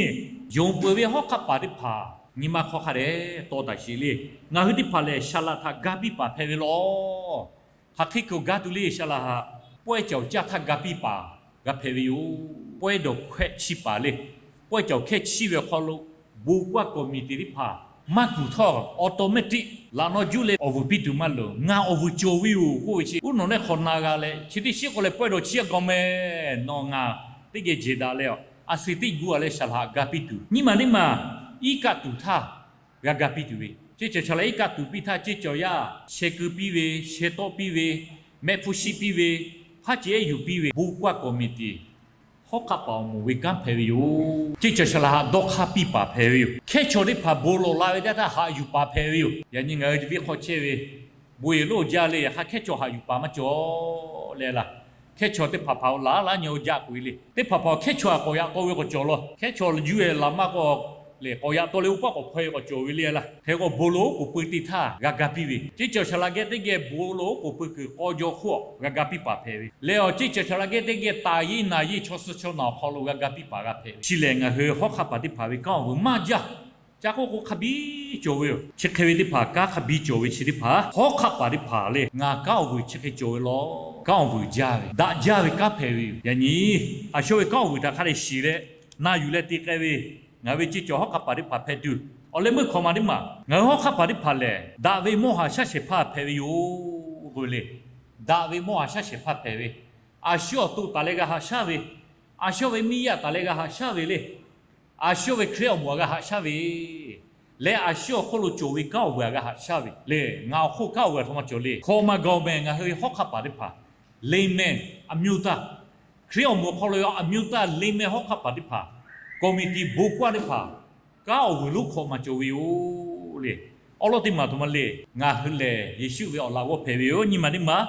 yonˍ peuˬ ve hawˉ hk'aˆ paˍ teˇ hpaˍ nyi ma hk'aw hk'a dehꞈ tawˍ taˍ sheˍ le. Ngaˬ hui teˇ hpaˍ lehˬ shaˍ laꞈ htaꞈ ga piˇ paˍ hpehꞈ ve law. Hk'aˬ hk'e kuiˬ ga tuˬ le, shaˍ laꞈ haꞈ pawehˇ cawˬ caˇ htaˇ ga piˇ paˍ g'a hpehꞈ ve yoˬ. Pawehˇ dawˬ hkawehˆ chiˇ paˍ le, pawehˇ cawˬ hkehˇ chiˇ ve awˬ hk'aw lo bon kaˇ kawˍ miˍ teˍ teˇ hpaˍ maˇ kuˬ htawˇ, automatic laꞈ nawˇ juˇ leh awˬ vuiˬ piˇ tuˬ maˇ loˍ. Ngaˬ awˬ vuiˬ cawˬ ve yoˬ k'oˆ ve chi, uˉ nawˬ lehˬ hk'awꞈ na g'a leh chi teˇ shiˉ k'o leh pawehˇ dawˬ chiˇ a gaˬ mehˍ, nawˬ ngaˬ teˇ geh jehˬ daꞈ leh, a suh teˇ gu a leh shaˍ laꞈ haꞈ ga piˇ tuˬ, nyiˇ maˬ teˇ maˬ iˉ kaˆ tuˬ htaˇ g'a ga piˇ tuˬ ve, ceˇ cawˬ shaˍ laꞈ iˉ kaˆ tuˬ piˇ htaˇ ceˇ cawˬ yaˇ sheh keu piˇ ve, sheh tawˆ piˇ ve, mehˆ hpfuhˇ shiˆ piˇ ve, haˉ ceh ehˉ yuˬ piˇ ve bon kaˇ kawˍ miˍ tiˍ hawˉ hk'aˆ paˍ awˬ moˍ ve kanˉ hpehꞈ ve yoˬ. Ceˇ cawˬ shaˍ laꞈ haꞈ dawˇ hk'aˇ piˇ paˍ hpehꞈ ve yoˬ. Hkehˇ chaw teˇ hpaˍ bon lawˬ la ve teˇ htaˇ haꞈ yuˬ paˍ hpehꞈ ve yoˬ. Yaꞈ nyi ngaˬ hui venˇ hk'aw chehˇ ve bon yehˬ lonˉ jaˇ le, yaꞈ hk'aˇ hkehˇ chaw haꞈ yuˬ paˍ maˇ cawˬ le laˇ. Hkehˇ chaw teˇ hpaˍ hpaˍ awˬ laꞈ laˇ nyi awˬ jaˇ k'oꞈ e le. Teˇ hpaˍ hpaˍ hkehˇ chaw haꞈ k'awꞈ yaꞈ taw ve k'awꞈ cawˬ law. Hkehˇ chaw juˇ e laꞈ maˇ k'o lehˬ k'awꞈ yaꞈ taw leh oˇ paˆ k'awꞈ hpaw e k'awꞈ cawˬ ve le laˇ. Hk'e k'o bon lawˬ oˉ k'oˍ pui teˇ htaˇ g'a ga piˇ ve, ceˇ cawˬ shaˍ laꞈ geh teˇ geh bon lawˬ oˉ k'oˍ pui kuiˬ k'aw jaw hk'oˆ g'a ga piˇ paˍ hpehꞈ ve leh, awˬ ceˇ cawˬ shaˍ laꞈ geh teˇ geh taˍ yeˇ naˍ yeˇ chaw suh chaw naˬ awˬ hk'aw lo g'a ga piˇ paˍ g'a hpehꞈ ve. Chi lehˬ ngaˬ hui hawˉ hk'aˆ paˍ teˇ hpaˍ ve kanˉ awˬ vuiˬ maˇ jaˇ. Ca k'oˆ k'o hk'a biˇ cawˬ ve yoˬ. Chi hk'e ve teˇ hpaˍ kanˉ hk'a biˇ cawˬ ve chi teˇ hpaˍ hawˉ hk'aˆ paˍ teˇ hpaˍ le, ngaˬ kanˉ awˬ vuiˬ chi hk'e cawˬ ve law. Kanˉ awˬ vuiˬ jaˇ ve, daꞈ jaˇ ve kanˉ hpehꞈ ve yoˬ. Yaꞈ nyi, a shu ve kanˉ awˬ vuiˬ htaꞈ hk'a dehꞈ shiˍ leh na yuˬ leh te k'ai ve, ngaˬ hui ve ceˇ cawˬ hawˉ hk'aˆ paˍ teˇ hpaˍ hpehꞈ tuˬ, awˬ leh meuˇ hk'awꞈ ma teˇ maˬ ngaˬ hui hawˉ hk'aˆ paˍ teˇ hpaˍ lehˬ daꞈ ve mawˇ haˍ shaˉ shehˍ hpaˇ hpehꞈ ve yoˬ k'oˆ ve le. Daꞈ ve mawˇ haˍ shaˉ shehˍ hpaˇ hpehꞈ ve, a shu awˬ to taˍ leh g'a haꞈ shaˉ ve, a shu ve miˇ yaˇ taˍ leh g'a haꞈ shaˉ ve le. A shu ve Hkriꞈ awˬ moˍ a g'a haꞈ shaˉ ve leh, a shu awˬ hk'oˆ lo cawˬ ve kanˉ awˬ vuiˬ a g'a haꞈ shaˉ ve lehˬ, ngaˬ awˬ hk'oˆ kanˉ awˬ vuiˬ a htoꞈ ma cawˬ le. Hk'awꞈ ma gaˬ mehˍ ngaˬ hui ve hawˉ hk'aˆ paˍ teˇ hpaˍ, လိမ်မယ် အမျိုးသား, Hkriꞈ awˬ moˍ awˬ hk'aw lo a အမျိုးသားလိမ်မယ် hawˉ hk'aˆ paˍ teˇ hpaˍ, ကော်မတီ bon kaˇ teˇ hpaˍ, kanˉ awˬ vuiˬ lonˉ hk'awꞈ ma cawˬ ve yoˬ le. Awˉ lawˉ teˇ maˬ htoꞈ ma le. Ngaˬ hui lehˬ Yeˍsuˆ ve awˬ laꞈ g'awˇ hpehꞈ ve yoˬ. Nyiˇ maˬ teˇ maˬ,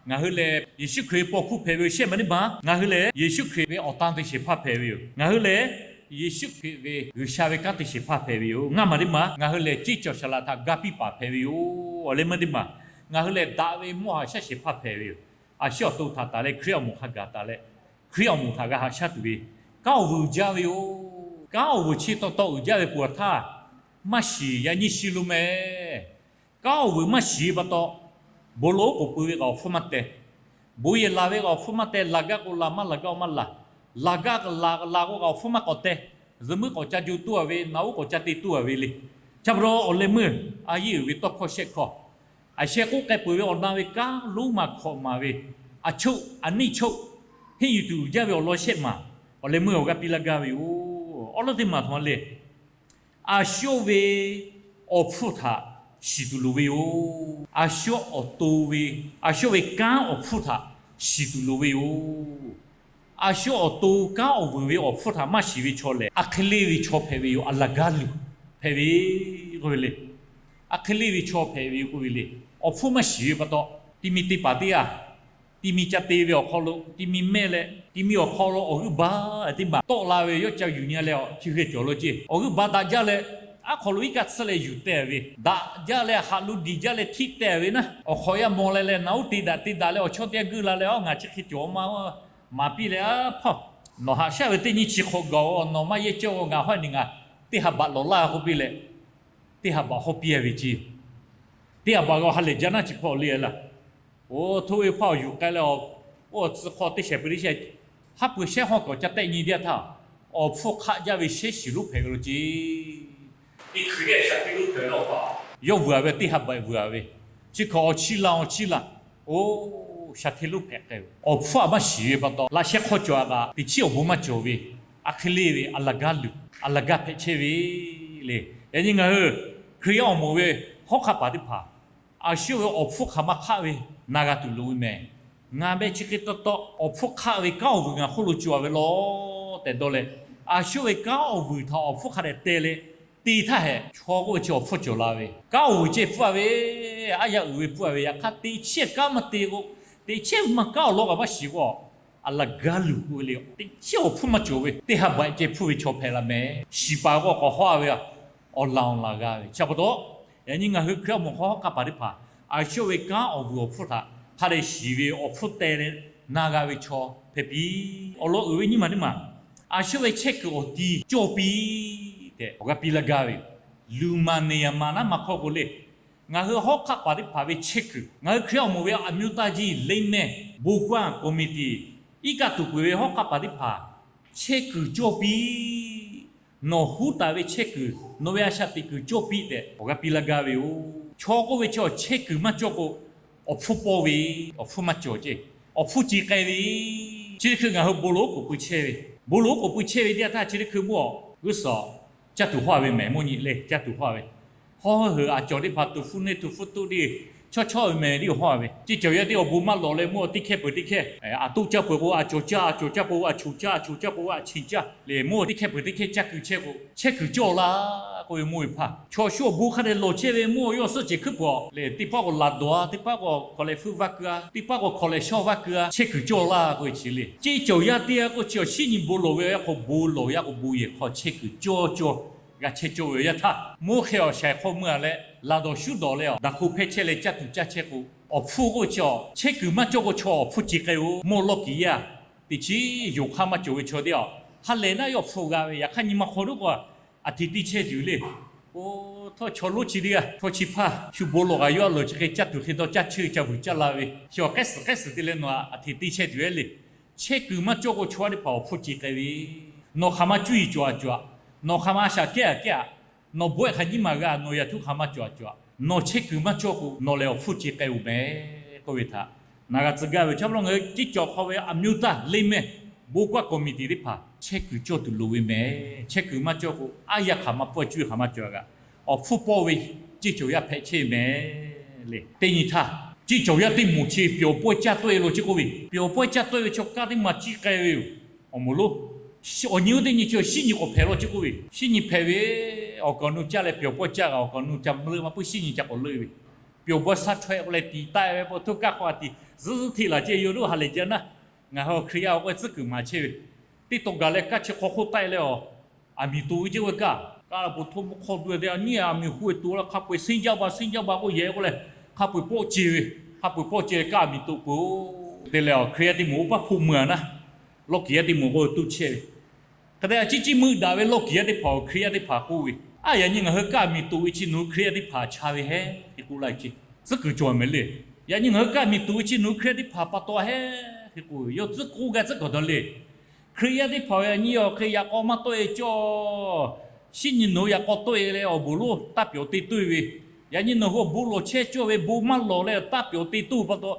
ngaˬ hui lehˬ Yeˍsuˆ Hkriꞈ ve paw hkuˇ hpehꞈ ve yoˬ. Shehˆ maˬ teˇ maˬ, ngaˬ hui lehˬ Yeˍsuˆ Hkriꞈ ve awˬ tan te shehˍ hpaˇ hpehꞈ ve yoˬ. Ngaˬ hui lehˬ Yeˍsuˆ Hkriꞈ ve G'uiˬsha ve kanˉ te shehˍ hpaˇ hpehꞈ ve yoˬ. Ngaˇ maˬ teˇ maˬ, ngaˬ hui lehˬ ceˇ cawˬ shaˍ laꞈ htaꞈ ga piˇ paˍ hpehꞈ ve yoˬ. Awˬ leh meuˇ teˇ maˬ, ngaˬ hui lehˬ daꞈ ve mawˇ haˍ shaˉ shehˍ hpaˇ hpehꞈ ve yoˬ. A shu awˬ to htaꞈ taˍ leh Hkriꞈ awˬ moˍ hk'a gaˬ taˍ leh, Hkriꞈ awˬ moˍ htaꞈ g'a haꞈ shaˉ tuˬ ve kanˉ awˬ vuiˬ jaˇ ve yoˬ. Kanˉ awˬ vuiˬ chi taw taw uiˍ jaˇ ve peuˬ htaˇ, maˇ shiˍ, yaꞈ nyi shiˍ lo mehˍ. Kanˉ awˬ vuiˬ maˇ shiˍ ve pa taw, bon lawˬ oˉ k'oˍ pui ve kaꞈ awˬ hpfuhˇ maˇ teh, bon yehˬ laˬ ve kaꞈ awˬ hpfuhˇ maˇ teh, laˬ gaˇ k'o laˬ, maˇ laˬ gaˇ k'o maˇ laˬ, laˬ gaˇ laˬ k'o kaꞈ awˬ hpfuhˇ maˇ k'awꞈ teh, zuhꞈ muiˉ k'awꞈ ca jo toˇ a ve, naꞈ uˉ k'awꞈ ca te toˇ a ve le. Chi pa taw awˬ leh meuˇ a yeˇ uiˍ ve tawˇ hkawˇ shehˆ hkawˇ, a sheh k'oˆ k'ai peuˬ ve awˬ na ve kanˉ lonˉ maˬ hkawꞈ maˬ ve, a choˆ a neˇ choˆ henˇ yuˬ tuˬ uiˍ jaˇ ve awˬ lawn shehˆ maˬ, awˬ leh meuˇ awˬ g'aˇ piˇ laˇ gaˇ ve yoˬ. Awˉ lawˉ teˇ maˬ htoꞈ ma le. A shu ve awˬ hpfuhˇ htaꞈ shiˍ tuˬ loˍ ve yoˬ. A shu awˬ to ve, a shu ve kanˉ awˬ hpfuhˇ htaꞈ shiˍ tuˬ loˍ ve yoˬ. A shu awˬ to kanˉ awˬ vuiˬ ve awˬ hpfuhˇ htaꞈ maˇ shiˍ ve chaw lehˬ, a hk'e leˇ ve chaw hpehꞈ ve yoˬ. A laˬ gaˇ luˬ hpehꞈ ve k'oˆ ve le. A hk'e leˇ ve chaw hpehꞈ ve yoˬ k'oˆ ve le. Awˬ hpfuhˇ maˇ shiˍ ve pa taw, ti mi te paˍ teˇ g'aˇ ti mi ca te ve awˬ hk'aw lo ti mi mehˇ leh, ti mi awˬ hk'aw lo awˬ g'euˆ baˆ teˇ maˬ tawˆ la ve, yawˇ ca yuˬ nyi leh chi hk'e cawˬ lo ceˇ. Awˬ g'euˆ baˆ daꞈ jaˇ leh, aˉ hk'aw lo iˉ kaˆ tsuhˇ leh yuˬ teh ve, daꞈ jaˇ leh haꞈ lo diˬ jaˇ leh htiˆ teh ve naˉ, awˬ hk'awꞈ yaˇ maw leh leh naˍ uˉ te daꞈ te daꞈ leh awˬ chawˇ teˇ g'aˇ geuˆ la leh, aˉ, ngaˬ chi hk'e cawˬ ma, maˍ piˇ leh aˉ hpawˇ, nawˬ haꞈ shaˉ ve teˇ nyi chi hk'awꞈ gaˬ-oˬ, nawˬ maˇ yehˇ cawˇ-oˬ, ngaˬ hawˉ nyi ngaˬ teˇ ha baꞈ lawˬ laˇ k'oˆ piˇ leh, teˇ ha baꞈ hawˉ piˇ ve ce. Teˇ ha baꞈ g'a ha lehˬ jaˇ naˉ chi hpawˇ le laˇ. Oˇ htoˇ ve hpawˇ awˬ yuˬ k'ai leh, oˇ tcuh hk'aw teˇ shehˍ pui teˇ shehˍ, haˉ pui shehˉ hawˉ kawꞈ ca tehˆ nyi teˇ yanˇ htaˇ, awˬ hpfuhˇ hk'aˆ jaˇ ve shehˉ shiˍ lonˉ hpehꞈ ve lo ce. Teˇ hkui leh shaˍ hteˇ lonˉ hpehꞈ ve awˬ pa, yawˇ vuiˬ-a ve teˇ ha baꞈ vuiˬ-a ve, chi hkawꞈ awˬ chiˇ la awˬ chiˇ la, oˇ shaˍ hteˇ lonˉ hpehꞈ k'ai ve, awˬ hpfuhˇ a maˇ shiˍ ve pa taw, laꞈ sheh hk'aw cawˬ-a kaꞈ teꞈ chiˉ awˬ bon maˇ cawˬ ve, a hk'e le ve a laˬ gaˇ luˬ, a laˬ gaˇ hpehꞈ chehˇ ve le. Yaꞈ nyi ngaˬ hui Hkriꞈ yaˇ awˬ moˍ ve hawˉ hk'aˆ paˍ teˇ hpaˍ, a shu ve awˬ hpfuhˇ hk'aˬ ma hk'aˆ ve na g'a tuˬ loꞈ ve mehˬ. Ngaˬ meh chi hk'e taw taw awˬ hpfuhˇ hk'aˆ ve kanˉ awˬ vuiˬ ngaˬ hk'oˆ lo cawˬ-a ve law tehꞈ dawˇ leh, a shu ve kanˉ awˬ vuiˬ htaꞈ awˬ hpfuhˇ hk'a dehꞈ teh leh, te htaˇ hehꞈ chaw k'oˆ ve chi awˬ hpfuhˇ cawˬ la ve, kanˉ awˬ vuiˬ ceh pfuhˇ-a ve, aˉ yaˇ uiˍ ve pfuhˇ-a ve, yaꞈ hk'aˇ teꞈ chiˉ kanˉ maˇ te k'o, teꞈ chiˉ maˇ kanˉ awˬ lawn kaꞈ maˇ shiˍ k'o, a laˬ gaˇ luˬ k'oˆ ve le. Teꞈ chiˉ awˬ hpfuhˇ maˇ cawˬ ve teˇ ha baꞈ ceh pfuhˇ ve chaw hpehꞈ la mehˬ. Shiˍ paˍ k'o k'awꞈ hawˉ-a ve, awˬ laˬ awˬ laˬ g'a ve chi pa taw, yaꞈ nyi ngaˬ hui Hkriꞈ yaˇ awˬ moˍ hk'aw hawˉ hk'aˆ paˍ teˇ hpaˍ, a shu ve kanˉ awˬ vuiˬ awˬ hpfuhˇ htaꞈ hk'a dehꞈ shiˍ ve awˬ hpfuhˇ teh leh na g'a ve chaw hpehꞈ piˇ. Awˬ lawn uiˍ ve nyiˇ maˬ teˇ maˬ, a shu ve chehˇ kuiˬ awˬ ti cawˇ piˇ tehꞈ awˬ g'aˇ piˇ laˇ gaˇ ve yoˬ. Luˬ maˬ neˬ yaˍ maˬ naˉ maˬ hk'aw k'o le, ngaˬ hui hawˉ hk'aˆ paˍ teˇ hpaˍ ve chehˇ kuiˬ, ngaˬ hui Hkriꞈ yaˇ awˬ moˍ ve အမျိုးသားရေး လိပ်မဲ ဘိုးကွမ်းကော်မတီ iˉ kaˆ tuˬ peuˬ ve hawˉ hk'aˆ paˍ teˇ hpaˍ, chehˇ kuiˬ cawˇ piˇ. Nawˬ huˉ taˍ ve chehˇ kuiˬ, nawˬ ve a shaꞈ teꞈ kuiˬ cawˇ piˇ tehꞈ awˬ g'aˇ piˇ laˇ gaˇ ve yoˬ. Chaw k'oˆ ve chi awˬ chehˇ kuiˬ maˇ cawˇ k'o, awˬ hpfuhˇ pawˇ ve, awˬ hpfuhˇ maˇ cawˬ ce, awˬ hpfuhˇ ce k'ai ve. Chi teˇ hkui ngaˬ hui bon lawˬ oˉ k'oˍ pui chehˇ ve, bon lawˬ oˉ k'oˍ pui chehˇ ve teˇ yanˇ htaˇ chi teˇ hkui mvuhˇ awˬ g'uˇ suhˍ caˇ tuˬ hawˇ ve mehˬ, mvuhˇ nyi le caˇ tuˬ hawˇ ve, hawˉ hui a cawˬ teˇ hpaˍ tuˍ hpfuhˇ neˇ tuˍ hpfuhˇ tuˆ teˇ, chawˇ chawˇ ve mehˬ teˇ hawˇ ve, ceˇ cawˬ yaˇ teˇ awˬ bon maˇ lawˬ leh mvuhˇ teˇ hkehˇ peuˬ teˇ hkehˇ, a toˆ caˇ peuˬ k'o a cawˬ caˇ, a cawˬ caˇ peuˬ a choˬ caˇ, a choˬ caˇ peuˬ a cheˬ caˇ le, mvuhˇ teˇ hkehˇ peuˬ teˇ hkehˇ caˇ kuiˬ chehˇ k'o, chehˇ kuiˬ cawˇ laˇ k'oˆ ve mvuhˇ ve hpaˇ chaw shu awˬ bon hk'a dehꞈ lawˬ chehˇ ve mvuhˇ awˬ yawˇ suhˆ ceˬ hkuiˉ peuˬ le. Teˇ pawˆ k'o laˬ dawˬ-a, teˇ pawˆ k'o hkawꞈ leh hpuiˇ vaˇ keu-a, teˇ pawˆ k'o hkawꞈ leh shawˇ vaˇ keu-a, chehˇ kuiˬ cawˇ laˇ k'oˆ ve chi le. Ceˇ cawˬ yaˇ teˇ g'aˇ k'o chi awˬ shinˉ nyi bon lawˬ ve awˬ yanˇ k'o, bon lawˬ yaˇ k'o bon yehˬ hk'aw chehˇ kuiˬ cawˇ cawˇ g'a chehˇ cawˇ ve awˬ yanˇ htaˇ, mvuhˇ hk'e awˬ shaiˍ hk'aw mui-a leh laˬ dawˬ shuˉ dawˬ leh awˬ daꞈ hko hpehˇ chehˇ leh caˇ tuˬ caˇ chehˇ k'o, awˬ hpfuhˇ k'oˆ ve chi awˬ chehˇ kuiˬ maˇ cawˇ k'o chaw awˬ hpfuhˇ ce k'ai-o. Mvuhˇ lawˇ kiˍ yaˇ teꞈ chiˉ yonˍ hk'aˇ maˇ cawˬ ve chaw teˇ-a, ha lehˬ naˆ yawˇ hpfuhˇ g'a ve, yaꞈ hk'aˇ nyi ma hk'aw lo k'o, a htiꞈ tiˇ chehˇ tuˬ le. Oˇ htawˇ chaw lonˉ chi teˇ g'aˇ chaw chi hpaˇ shu bon lawˬ kaꞈ yawˇ a lawˬ chi hk'e caˇ tuˬ hk'e dawˇ caˇ chehˇ ve ca vuiˬ caˇ la ve, chi awˬ k'ehˉ suhˍ k'ehˉ suhˍ te leh nawˬ a htiꞈ tiˇ chehˇ tuˬ-e le. Chehˇ kuiˬ maˇ cawˇ k'o chaw teˇ hpaˍ awˬ hpfuhˇ ce k'ai ve, nawˬ hk'aˬ ma cuˇ yiˍ cawˬ a cawˬ-a, nawˬ hk'aˬ ma a shaꞈ kehˉ a kehˉ-a, nawˬ bawehˇ hk'aˬ nyiˇ maˬ g'a, nawˬ yaꞈ htuˉ hk'aˬ maˇ cawˬ a cawˬ-a, nawˬ chehˇ kuiˬ maˇ cawˇ k'o nawˬ lehˬ awˬ hpfuhˇ ce k'ai-oˬ mehˬ k'oˆ ve htaꞈ na g'a tcuh gaˇ ve. Chi pa taw ngaˬ hui ceˇ cawˬ hk'aw ve အမျိုးသားရေး လိပ်မဲ ဘိုးကွမ်းကော်မတီ teˇ hpaˍ chehˇ kuiˬ cawˇ tuˬ loˍ ve mehˬ. Chehˇ kuiˬ maˇ cawˇ k'o aˉ yaˇ hk'aˬ ma pawehˇ cuˇ hk'aˬ maˇ cawˬ g'a, awˬ hpfuhˇ pawˇ ve ceˇ cawˬ yaˇ hpehꞈ chehˇ mehˬ le. Teˇ nyi htaˇ, ceˇ cawˬ yaˇ teˇ moˍ chi pyawˬ pawehˇ caˇ tawˆ-e law ceˇ k'oˆ ve, pyawˬ pawehˇ caˇ tawˆ-e ve chaw kaˇ teˇ maˬ ciˇ k'ai ve yoˬ. Awˬ moˍ lonˉ, awˬ nyi oˇ teˇ nyi chi shinˉ nyi k'awꞈ hpehꞈ law ceˇ k'oˆ ve, shinˉ nyi hpehꞈ ve, awˬ kaˍ awˬ nu caˇ leh pyawˬ pawehˇ caˇ g'a, awˬ kaˍ awˬ nu ca meuˇ maˇ puiˉ shinˉ nyi ca k'awꞈ leuˆ ve, pyawˬ bawehˇ shaˉ htaw-e k'o leh tiˍ taˆ-e ve pa taw, kaˇ hk'aw a tiˍ zuhˇ zuhˇ hteꞈ laˬ ceˇ yoˬ. Lo ha lehˬ jaˇ naˆ, ngaˬ hui Hkriꞈ yaˇ awˬ k'o tcuhˉ kuiˬ maˍ chehˇ ve, teˇ taw gaˬ leh kaˇ chi hk'aw hk'oˆ taˆ-e leh, aˬ, aˬ miˍ toꞈ ve ceˇ k'oˆ ve kaˇ, kaˇ la po hto mvuhˇ hk'aw bu te a nyiˇ aˬ miˍ hoˆ-e toꞈ la hk'a peu-eˬ senˇ jaˇ ba senˇ jaˇ ba k'oˆ yehˬ k'oˆ leh, hk'a peu-eˬ pawˆ ce ve, hk'a peu-eˬ pawˆ ce leh kaˇ aˬ miˍ toꞈ peuˬ-oˬ te leh, Hkriꞈ yaˇ teˇ moˍ oˇ paˇ hpoˆ mui-a naˆ, lawˇ kiˍ yaˇ teˇ moˍ k'o tuˇ chehˇ ve, hk'e te a ciˉ ciˉ meuˆ daꞈ ve lawˇ kiˍ yaˇ teˇ hpaˍ Hkriꞈ yaˇ teˇ hpaˍ k'oˆ ve, aˬ, yaꞈ nyi ngaˬ hui kaˇ aˬ miˍ toꞈ ve chi nawˬ hui Hkriꞈ yaˇ teˇ hpaˍ chaˇ ve hehˉ hk'e k'oˆ laˇ ve ceˇ. Tcuhˉ kuiˬ cawˬ mehˍ le. Yaꞈ nyi ngaˬ hui kaˇ aˬ miˍ toꞈ ve chi nawˬ hui Hkriꞈ yaˇ teˇ hpaˍ pa taw hehˉ hk'e k'oˆ ve, yawˇ tcuhˉ k'oˆ gaˇ tcuhˉ kaˬ dawˬ le. Hkriꞈ yaˇ teˇ hpaˍ ve yaꞈ nyi awˬ hk'e yaꞈ k'aw maˇ tawˆ-e cawˇ. Shinˉ nyi nawˬ hui yaꞈ k'aw tawˆ-e leh awˬ bon lonˉ taˇ pyawˬ te toˇ-e ve, yaꞈ nyi nawˬ hui awˬ bon lawˬ chehˇ cawˇ ve bon maˇ lawˬ leh taˇ pyawˬ te toˇ pa taw,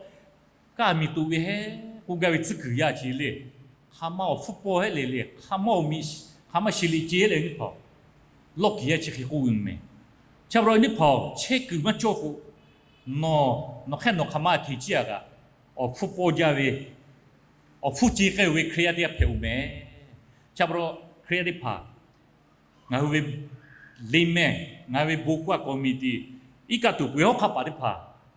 kaˇ aˬ miˍ toꞈ ve hehˉ k'oˆ gaˇ ve tcuhˉ kuiˬ yaˇ chi le. Hk'aˬ ma awˬ hpfuhˇ pawˇ hehˉ le le, hk'aˬ ma awˬ miˍ, hk'aˬ ma shiˍ liꞈ ce hehˉ le nyiˇ hpaˍ, lawˇ kiˍ yaˇ chi hk'e k'oˆ ve mehˍ. Chi pa taw nyiˇ hpaˍ-oˬ, chehˇ kuiˬ maˇ cawˇ k'o, nawˬ, nawˬ hk'aˇ nawˬ hk'aˬ ma a htiꞈ ciˇ-a kaꞈ, awˬ hpfuhˇ pawˇ jaˇ ve, awˬ hpfuhˇ ce k'ai-oˬ ve Hkriꞈ yaˇ teˇ g'aˇ hpehꞈ-oˬ mehˍ. Chi pa taw Hkriꞈ yaˇ teˇ hpaˍ, ngaˬ hui ve လိပ်မဲ, ngaˬ hui ve ဘိုးကွမ်းကော်မတီ, iˉ kaˆ tuˬ peuˬ hawˉ hk'aˆ paˍ teˇ hpaˍ,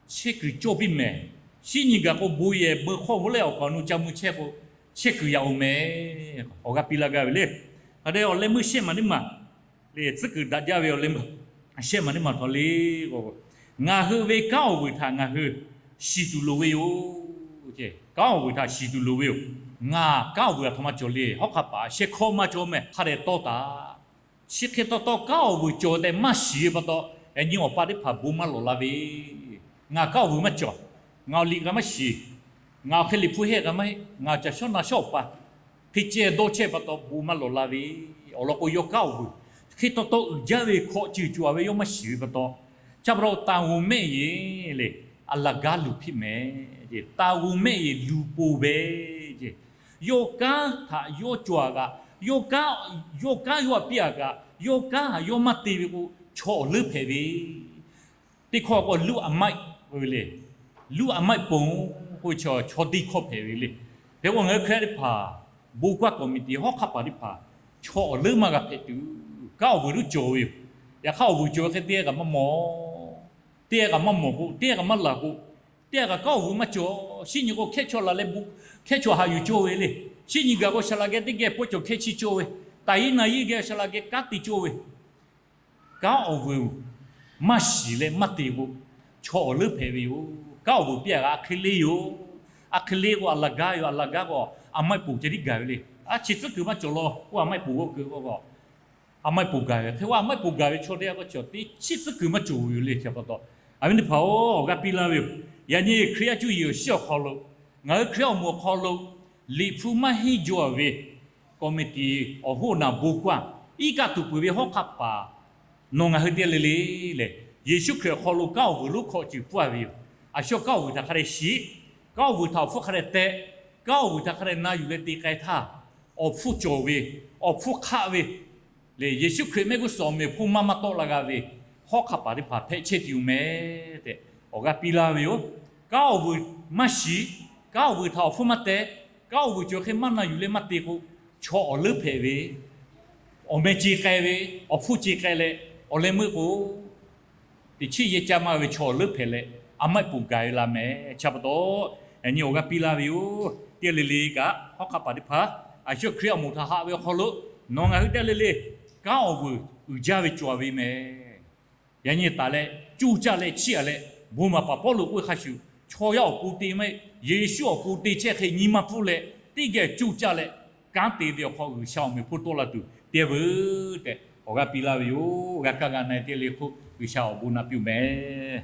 chehˇ kuiˬ cawˇ piˇ mehˍ. Shinˉ nyi gaˬ k'o bon yehˬ meuˇ hk'awˇ mvuhˇ leh awˬ kaˍ awˬ nu ca mui chehˇ k'o, chehˇ kuiˬ yaꞈ-oˬ mehˍ. Awˬ g'aˇ piˇ laˇ gaˇ ve le. Hk'e te awˬ leh meuˇ shehˆ maˬ teˇ maˬ Leh tcuhˉ kuiˬ daꞈ jaˇ ve awˬ leh, shehˆ maˬ neˇ maˬ htaw le k'o, ngaˬ hui ve kanˉ awˬ vuiˬ htaꞈ ngaˬ hui shiˍ tuˬ loˍ ve yoˬ. Kanˉ awˬ vuiˬ htaꞈ shiˍ tuˬ loˍ ve yoˬ. Ngaˬ kanˉ awˬ vuiˬ aˬ htoꞈ ma cawˬ le, hawˉ hk'aˆ paˍ shehˆ hkawˇ maˇ cawˬ mehˍ, hk'a dehꞈ tawˇ taˍ. Chi hk'e taw taw kanˉ awˬ vuiˬ cawˬ tehꞈ maˇ shiˍ ve pa taw, yaꞈ nyi awˬ pa teˇ hpaˍ bon maˇ lawˬ la ve, ngaˬ kanˉ awˬ vuiˬ maˇ cawˬ, ngaˬ awˬ liꞈ g'a maˇ shiˍ, ngaˬ awˬ hk'e liꞈ hpu hehˆ g'a maˇ heˆ, ngaˬ awˬ caˬ shawˉ na shawˉ awˬ pa hk'e ceh dawˇ chehˇ pa taw bon maˇ lawˬ la ve, awˬ lawn k'o yawˇ kanˉ awˬ vuiˬ hk'e taw taw uiˍ jaˇ ve hkawꞈ ceuˬ cawˬ ve yawˇ maˇ shiˍ ve pa taw, chi pa taw taˍ g'oˍ mehˆ yeˬ le, aˬ laˬ gaˇ luˬ hpiˆ mehˍ. Taˍ g'oˍ mehˆ yeˬ luˬ poˬ ve ce, yawˇ kanˉ htaꞈ yawˇ cawˬ aꞈ kaꞈ, yawˇ kanˉ, yawˇ kanˉ yawˇ htaꞈ piˇ aꞈ kaꞈ, yawˇ kanˉ htaꞈ yawˇ maˇ te ve k'o, chaw awˬ leuˉ hpehꞈ ve. Teˇ hkawˇ k'o, ลูกอมัย k'oˆ ve le. ลูกอมัย ponˬ k'oˆ ve chaw, chaw deˇ hkawˇ hpehꞈ ve le. Hk'e k'o ngaˬ hui Hkriꞈ yaˇ teˇ hpaˍ, bon kaˇ คอมมิตี้ hawˉ hk'aˆ paˍ teˇ hpaˍ, chaw awˬ leuˉ maˇ g'a hpehꞈ tuˬ, kanˉ awˬ vuiˬ lo cawˬ ve yoˬ. Yaꞈ hk'aˇ awˬ vuiˬ cawˬ ve hk'e teˇ g'aˇ kaꞈ maˇ mawˬ, teˇ g'aˇ kaꞈ maˇ mawˬ k'o, teˇ g'aˇ kaꞈ maˇ laˬ k'o, teˇ g'aˇ kaꞈ kanˉ awˬ vuiˬ maˇ cawˬ. Shinˉ nyi k'o hkehˉ chaw laˬ leh, hkehˉ chaw haꞈ yuˬ cawˬ ve le. Shinˉ nyi gaˬ k'o shaˍ laꞈ geh teˇ geh pawˇ cawˬ hkehˉ chi cawˬ ve, taˍ iˉ na iˉ geh shaˍ laꞈ geh kanˉ te cawˬ ve. Kanˉ awˬ vuiˬ maˇ shiˍ leh maˇ te k'o, chaw awˬ leuˉ hpehꞈ ve yoˬ. Kanˉ awˬ vuiˬ piˇ aꞈ kaꞈ a hk'e le yoˬ. A hk'e le k'o aˬ laˬ gaˇ yoˬ, aˬ laˬ gaˇ k'o, อมัย ponˬ ceh tiˉ gaˬ ve le. A chi tsuhˉ kuiˬ maˇ cawˬ law k'o, อมัย ponˬ k'oˆ keu k'o, อมัย ponˬ gaˬ ve hk'e k'o, อมัย ponˬ gaˬ ve chaw teˇ g'aˇ k'o cawˬ teˇ chi tsuhˉ kuiˬ maˇ cawˬ ve yoˬ le. Chi pa taw, awˬ viˉ teˇ hpaˍ-oˬ, awˬ g'aˇ piˇ laˇ ve yoˬ. Yaꞈ nyi Hkriꞈ yaˇ cuˇ yiˍ awˬ shiˉ awˬ hk'aw lo, ngaˬ hui Hkriꞈ awˬ moˍ awˬ hk'aw lo, liꞈ hpu maˇ henˇ jaw ve คอมมิตี้ awˬ hoˉ naˬ bon kaˇ, iˉ kaˆ tuˬ peuˬ ve hawˉ hk'aˆ paˍ, nawˬ ngaˬ hui teˇ g'aˇ le le lehˬ, Yeˍsuˆ Hkriꞈ awˬ hk'aw lo kanˉ awˬ vuiˬ lonˉ hkawꞈ ceuˬ puˇ a ve yoˬ. A shu kanˉ awˬ vuiˬ htaꞈ hk'a dehꞈ shiˍ, kanˉ awˬ vuiˬ htaꞈ awˬ hpfuhˇ hk'a dehꞈ teh, kanˉ awˬ vuiˬ htaꞈ hk'a dehꞈ na yuˬ leh te k'ai htaˇ, awˬ hpfuhˇ cawˬ ve, awˬ hpfuhˇ hk'aˆ ve lehˬ, Yeˍsuˆ Hkriꞈ mehˆ g'uˇ suhˍ awˬ mehˍ hpawˇ maˇ maˇ tawˆ la g'a ve hawˉ hk'aˆ paˍ teˇ hpaˍ hpehꞈ chehˇ tuˬ yoˬ mehˍ tehꞈ awˬ g'aˇ piˇ laˇ ve yoˬ. Kanˉ awˬ vuiˬ maˇ shiˍ, kanˉ awˬ vuiˬ htaꞈ awˬ hpfuhˇ maˇ teh, kanˉ awˬ vuiˬ cawˬ hk'e maˇ na yuˬ leh maˇ te k'o, chaw awˬ leuˉ hpehꞈ ve, awˬ meh ce k'ai ve, awˬ hpfuhˇ ce k'ai leh, awˬ leh meuˆ k'o, teꞈ chiˉ yehˇ caˇ maˇ ve chaw awˬ leuˉ hpehꞈ leh, อมัย ponˬ gaˬ ve la mehˍ. Chi pa taw, yaꞈ nyi awˬ g'aˇ piˇ laˇ ve yoˬ. Teˇ g'aˇ le le kaꞈ hawˉ hk'aˆ paˍ teˇ hpaˍ, a shu Hkriꞈ awˬ moˍ htaꞈ haꞈ ve awˬ hk'aw lo, nawˬ ngaˬ hui teˇ g'aˇ le le kanˉ awˬ vuiˬ uiˍ jaˇ ve cawˬ ve mehˍ. Yaꞈ nyi taˍ leh cuˇ caˇ leh chiˇ aꞈ leh, bon maˍ paˍ Pawˇluꞈ k'oˆ ve hk'a shuˍ, chaw yaˇ awˬ pon te maˇ heˆ, Yeˍsuˆ awˬ pon te chehˇ hk'e nyi ma pfuhˇ leh, teˇ geh cuˇ caˇ leh kanˉ te ve awˬ hk'aw G'uiˬsha awˬ mehˍ hpawˇ tawˆ la tuˬ te veuˬ tehꞈ awˬ g'aˇ piˇ laˇ ve yoˬ. G'a kaˇ g'a na teˇ g'aˇ le hk'oˆ G'uiˬsha awˬ bon naꞈ piˇ-oˬ mehˍ.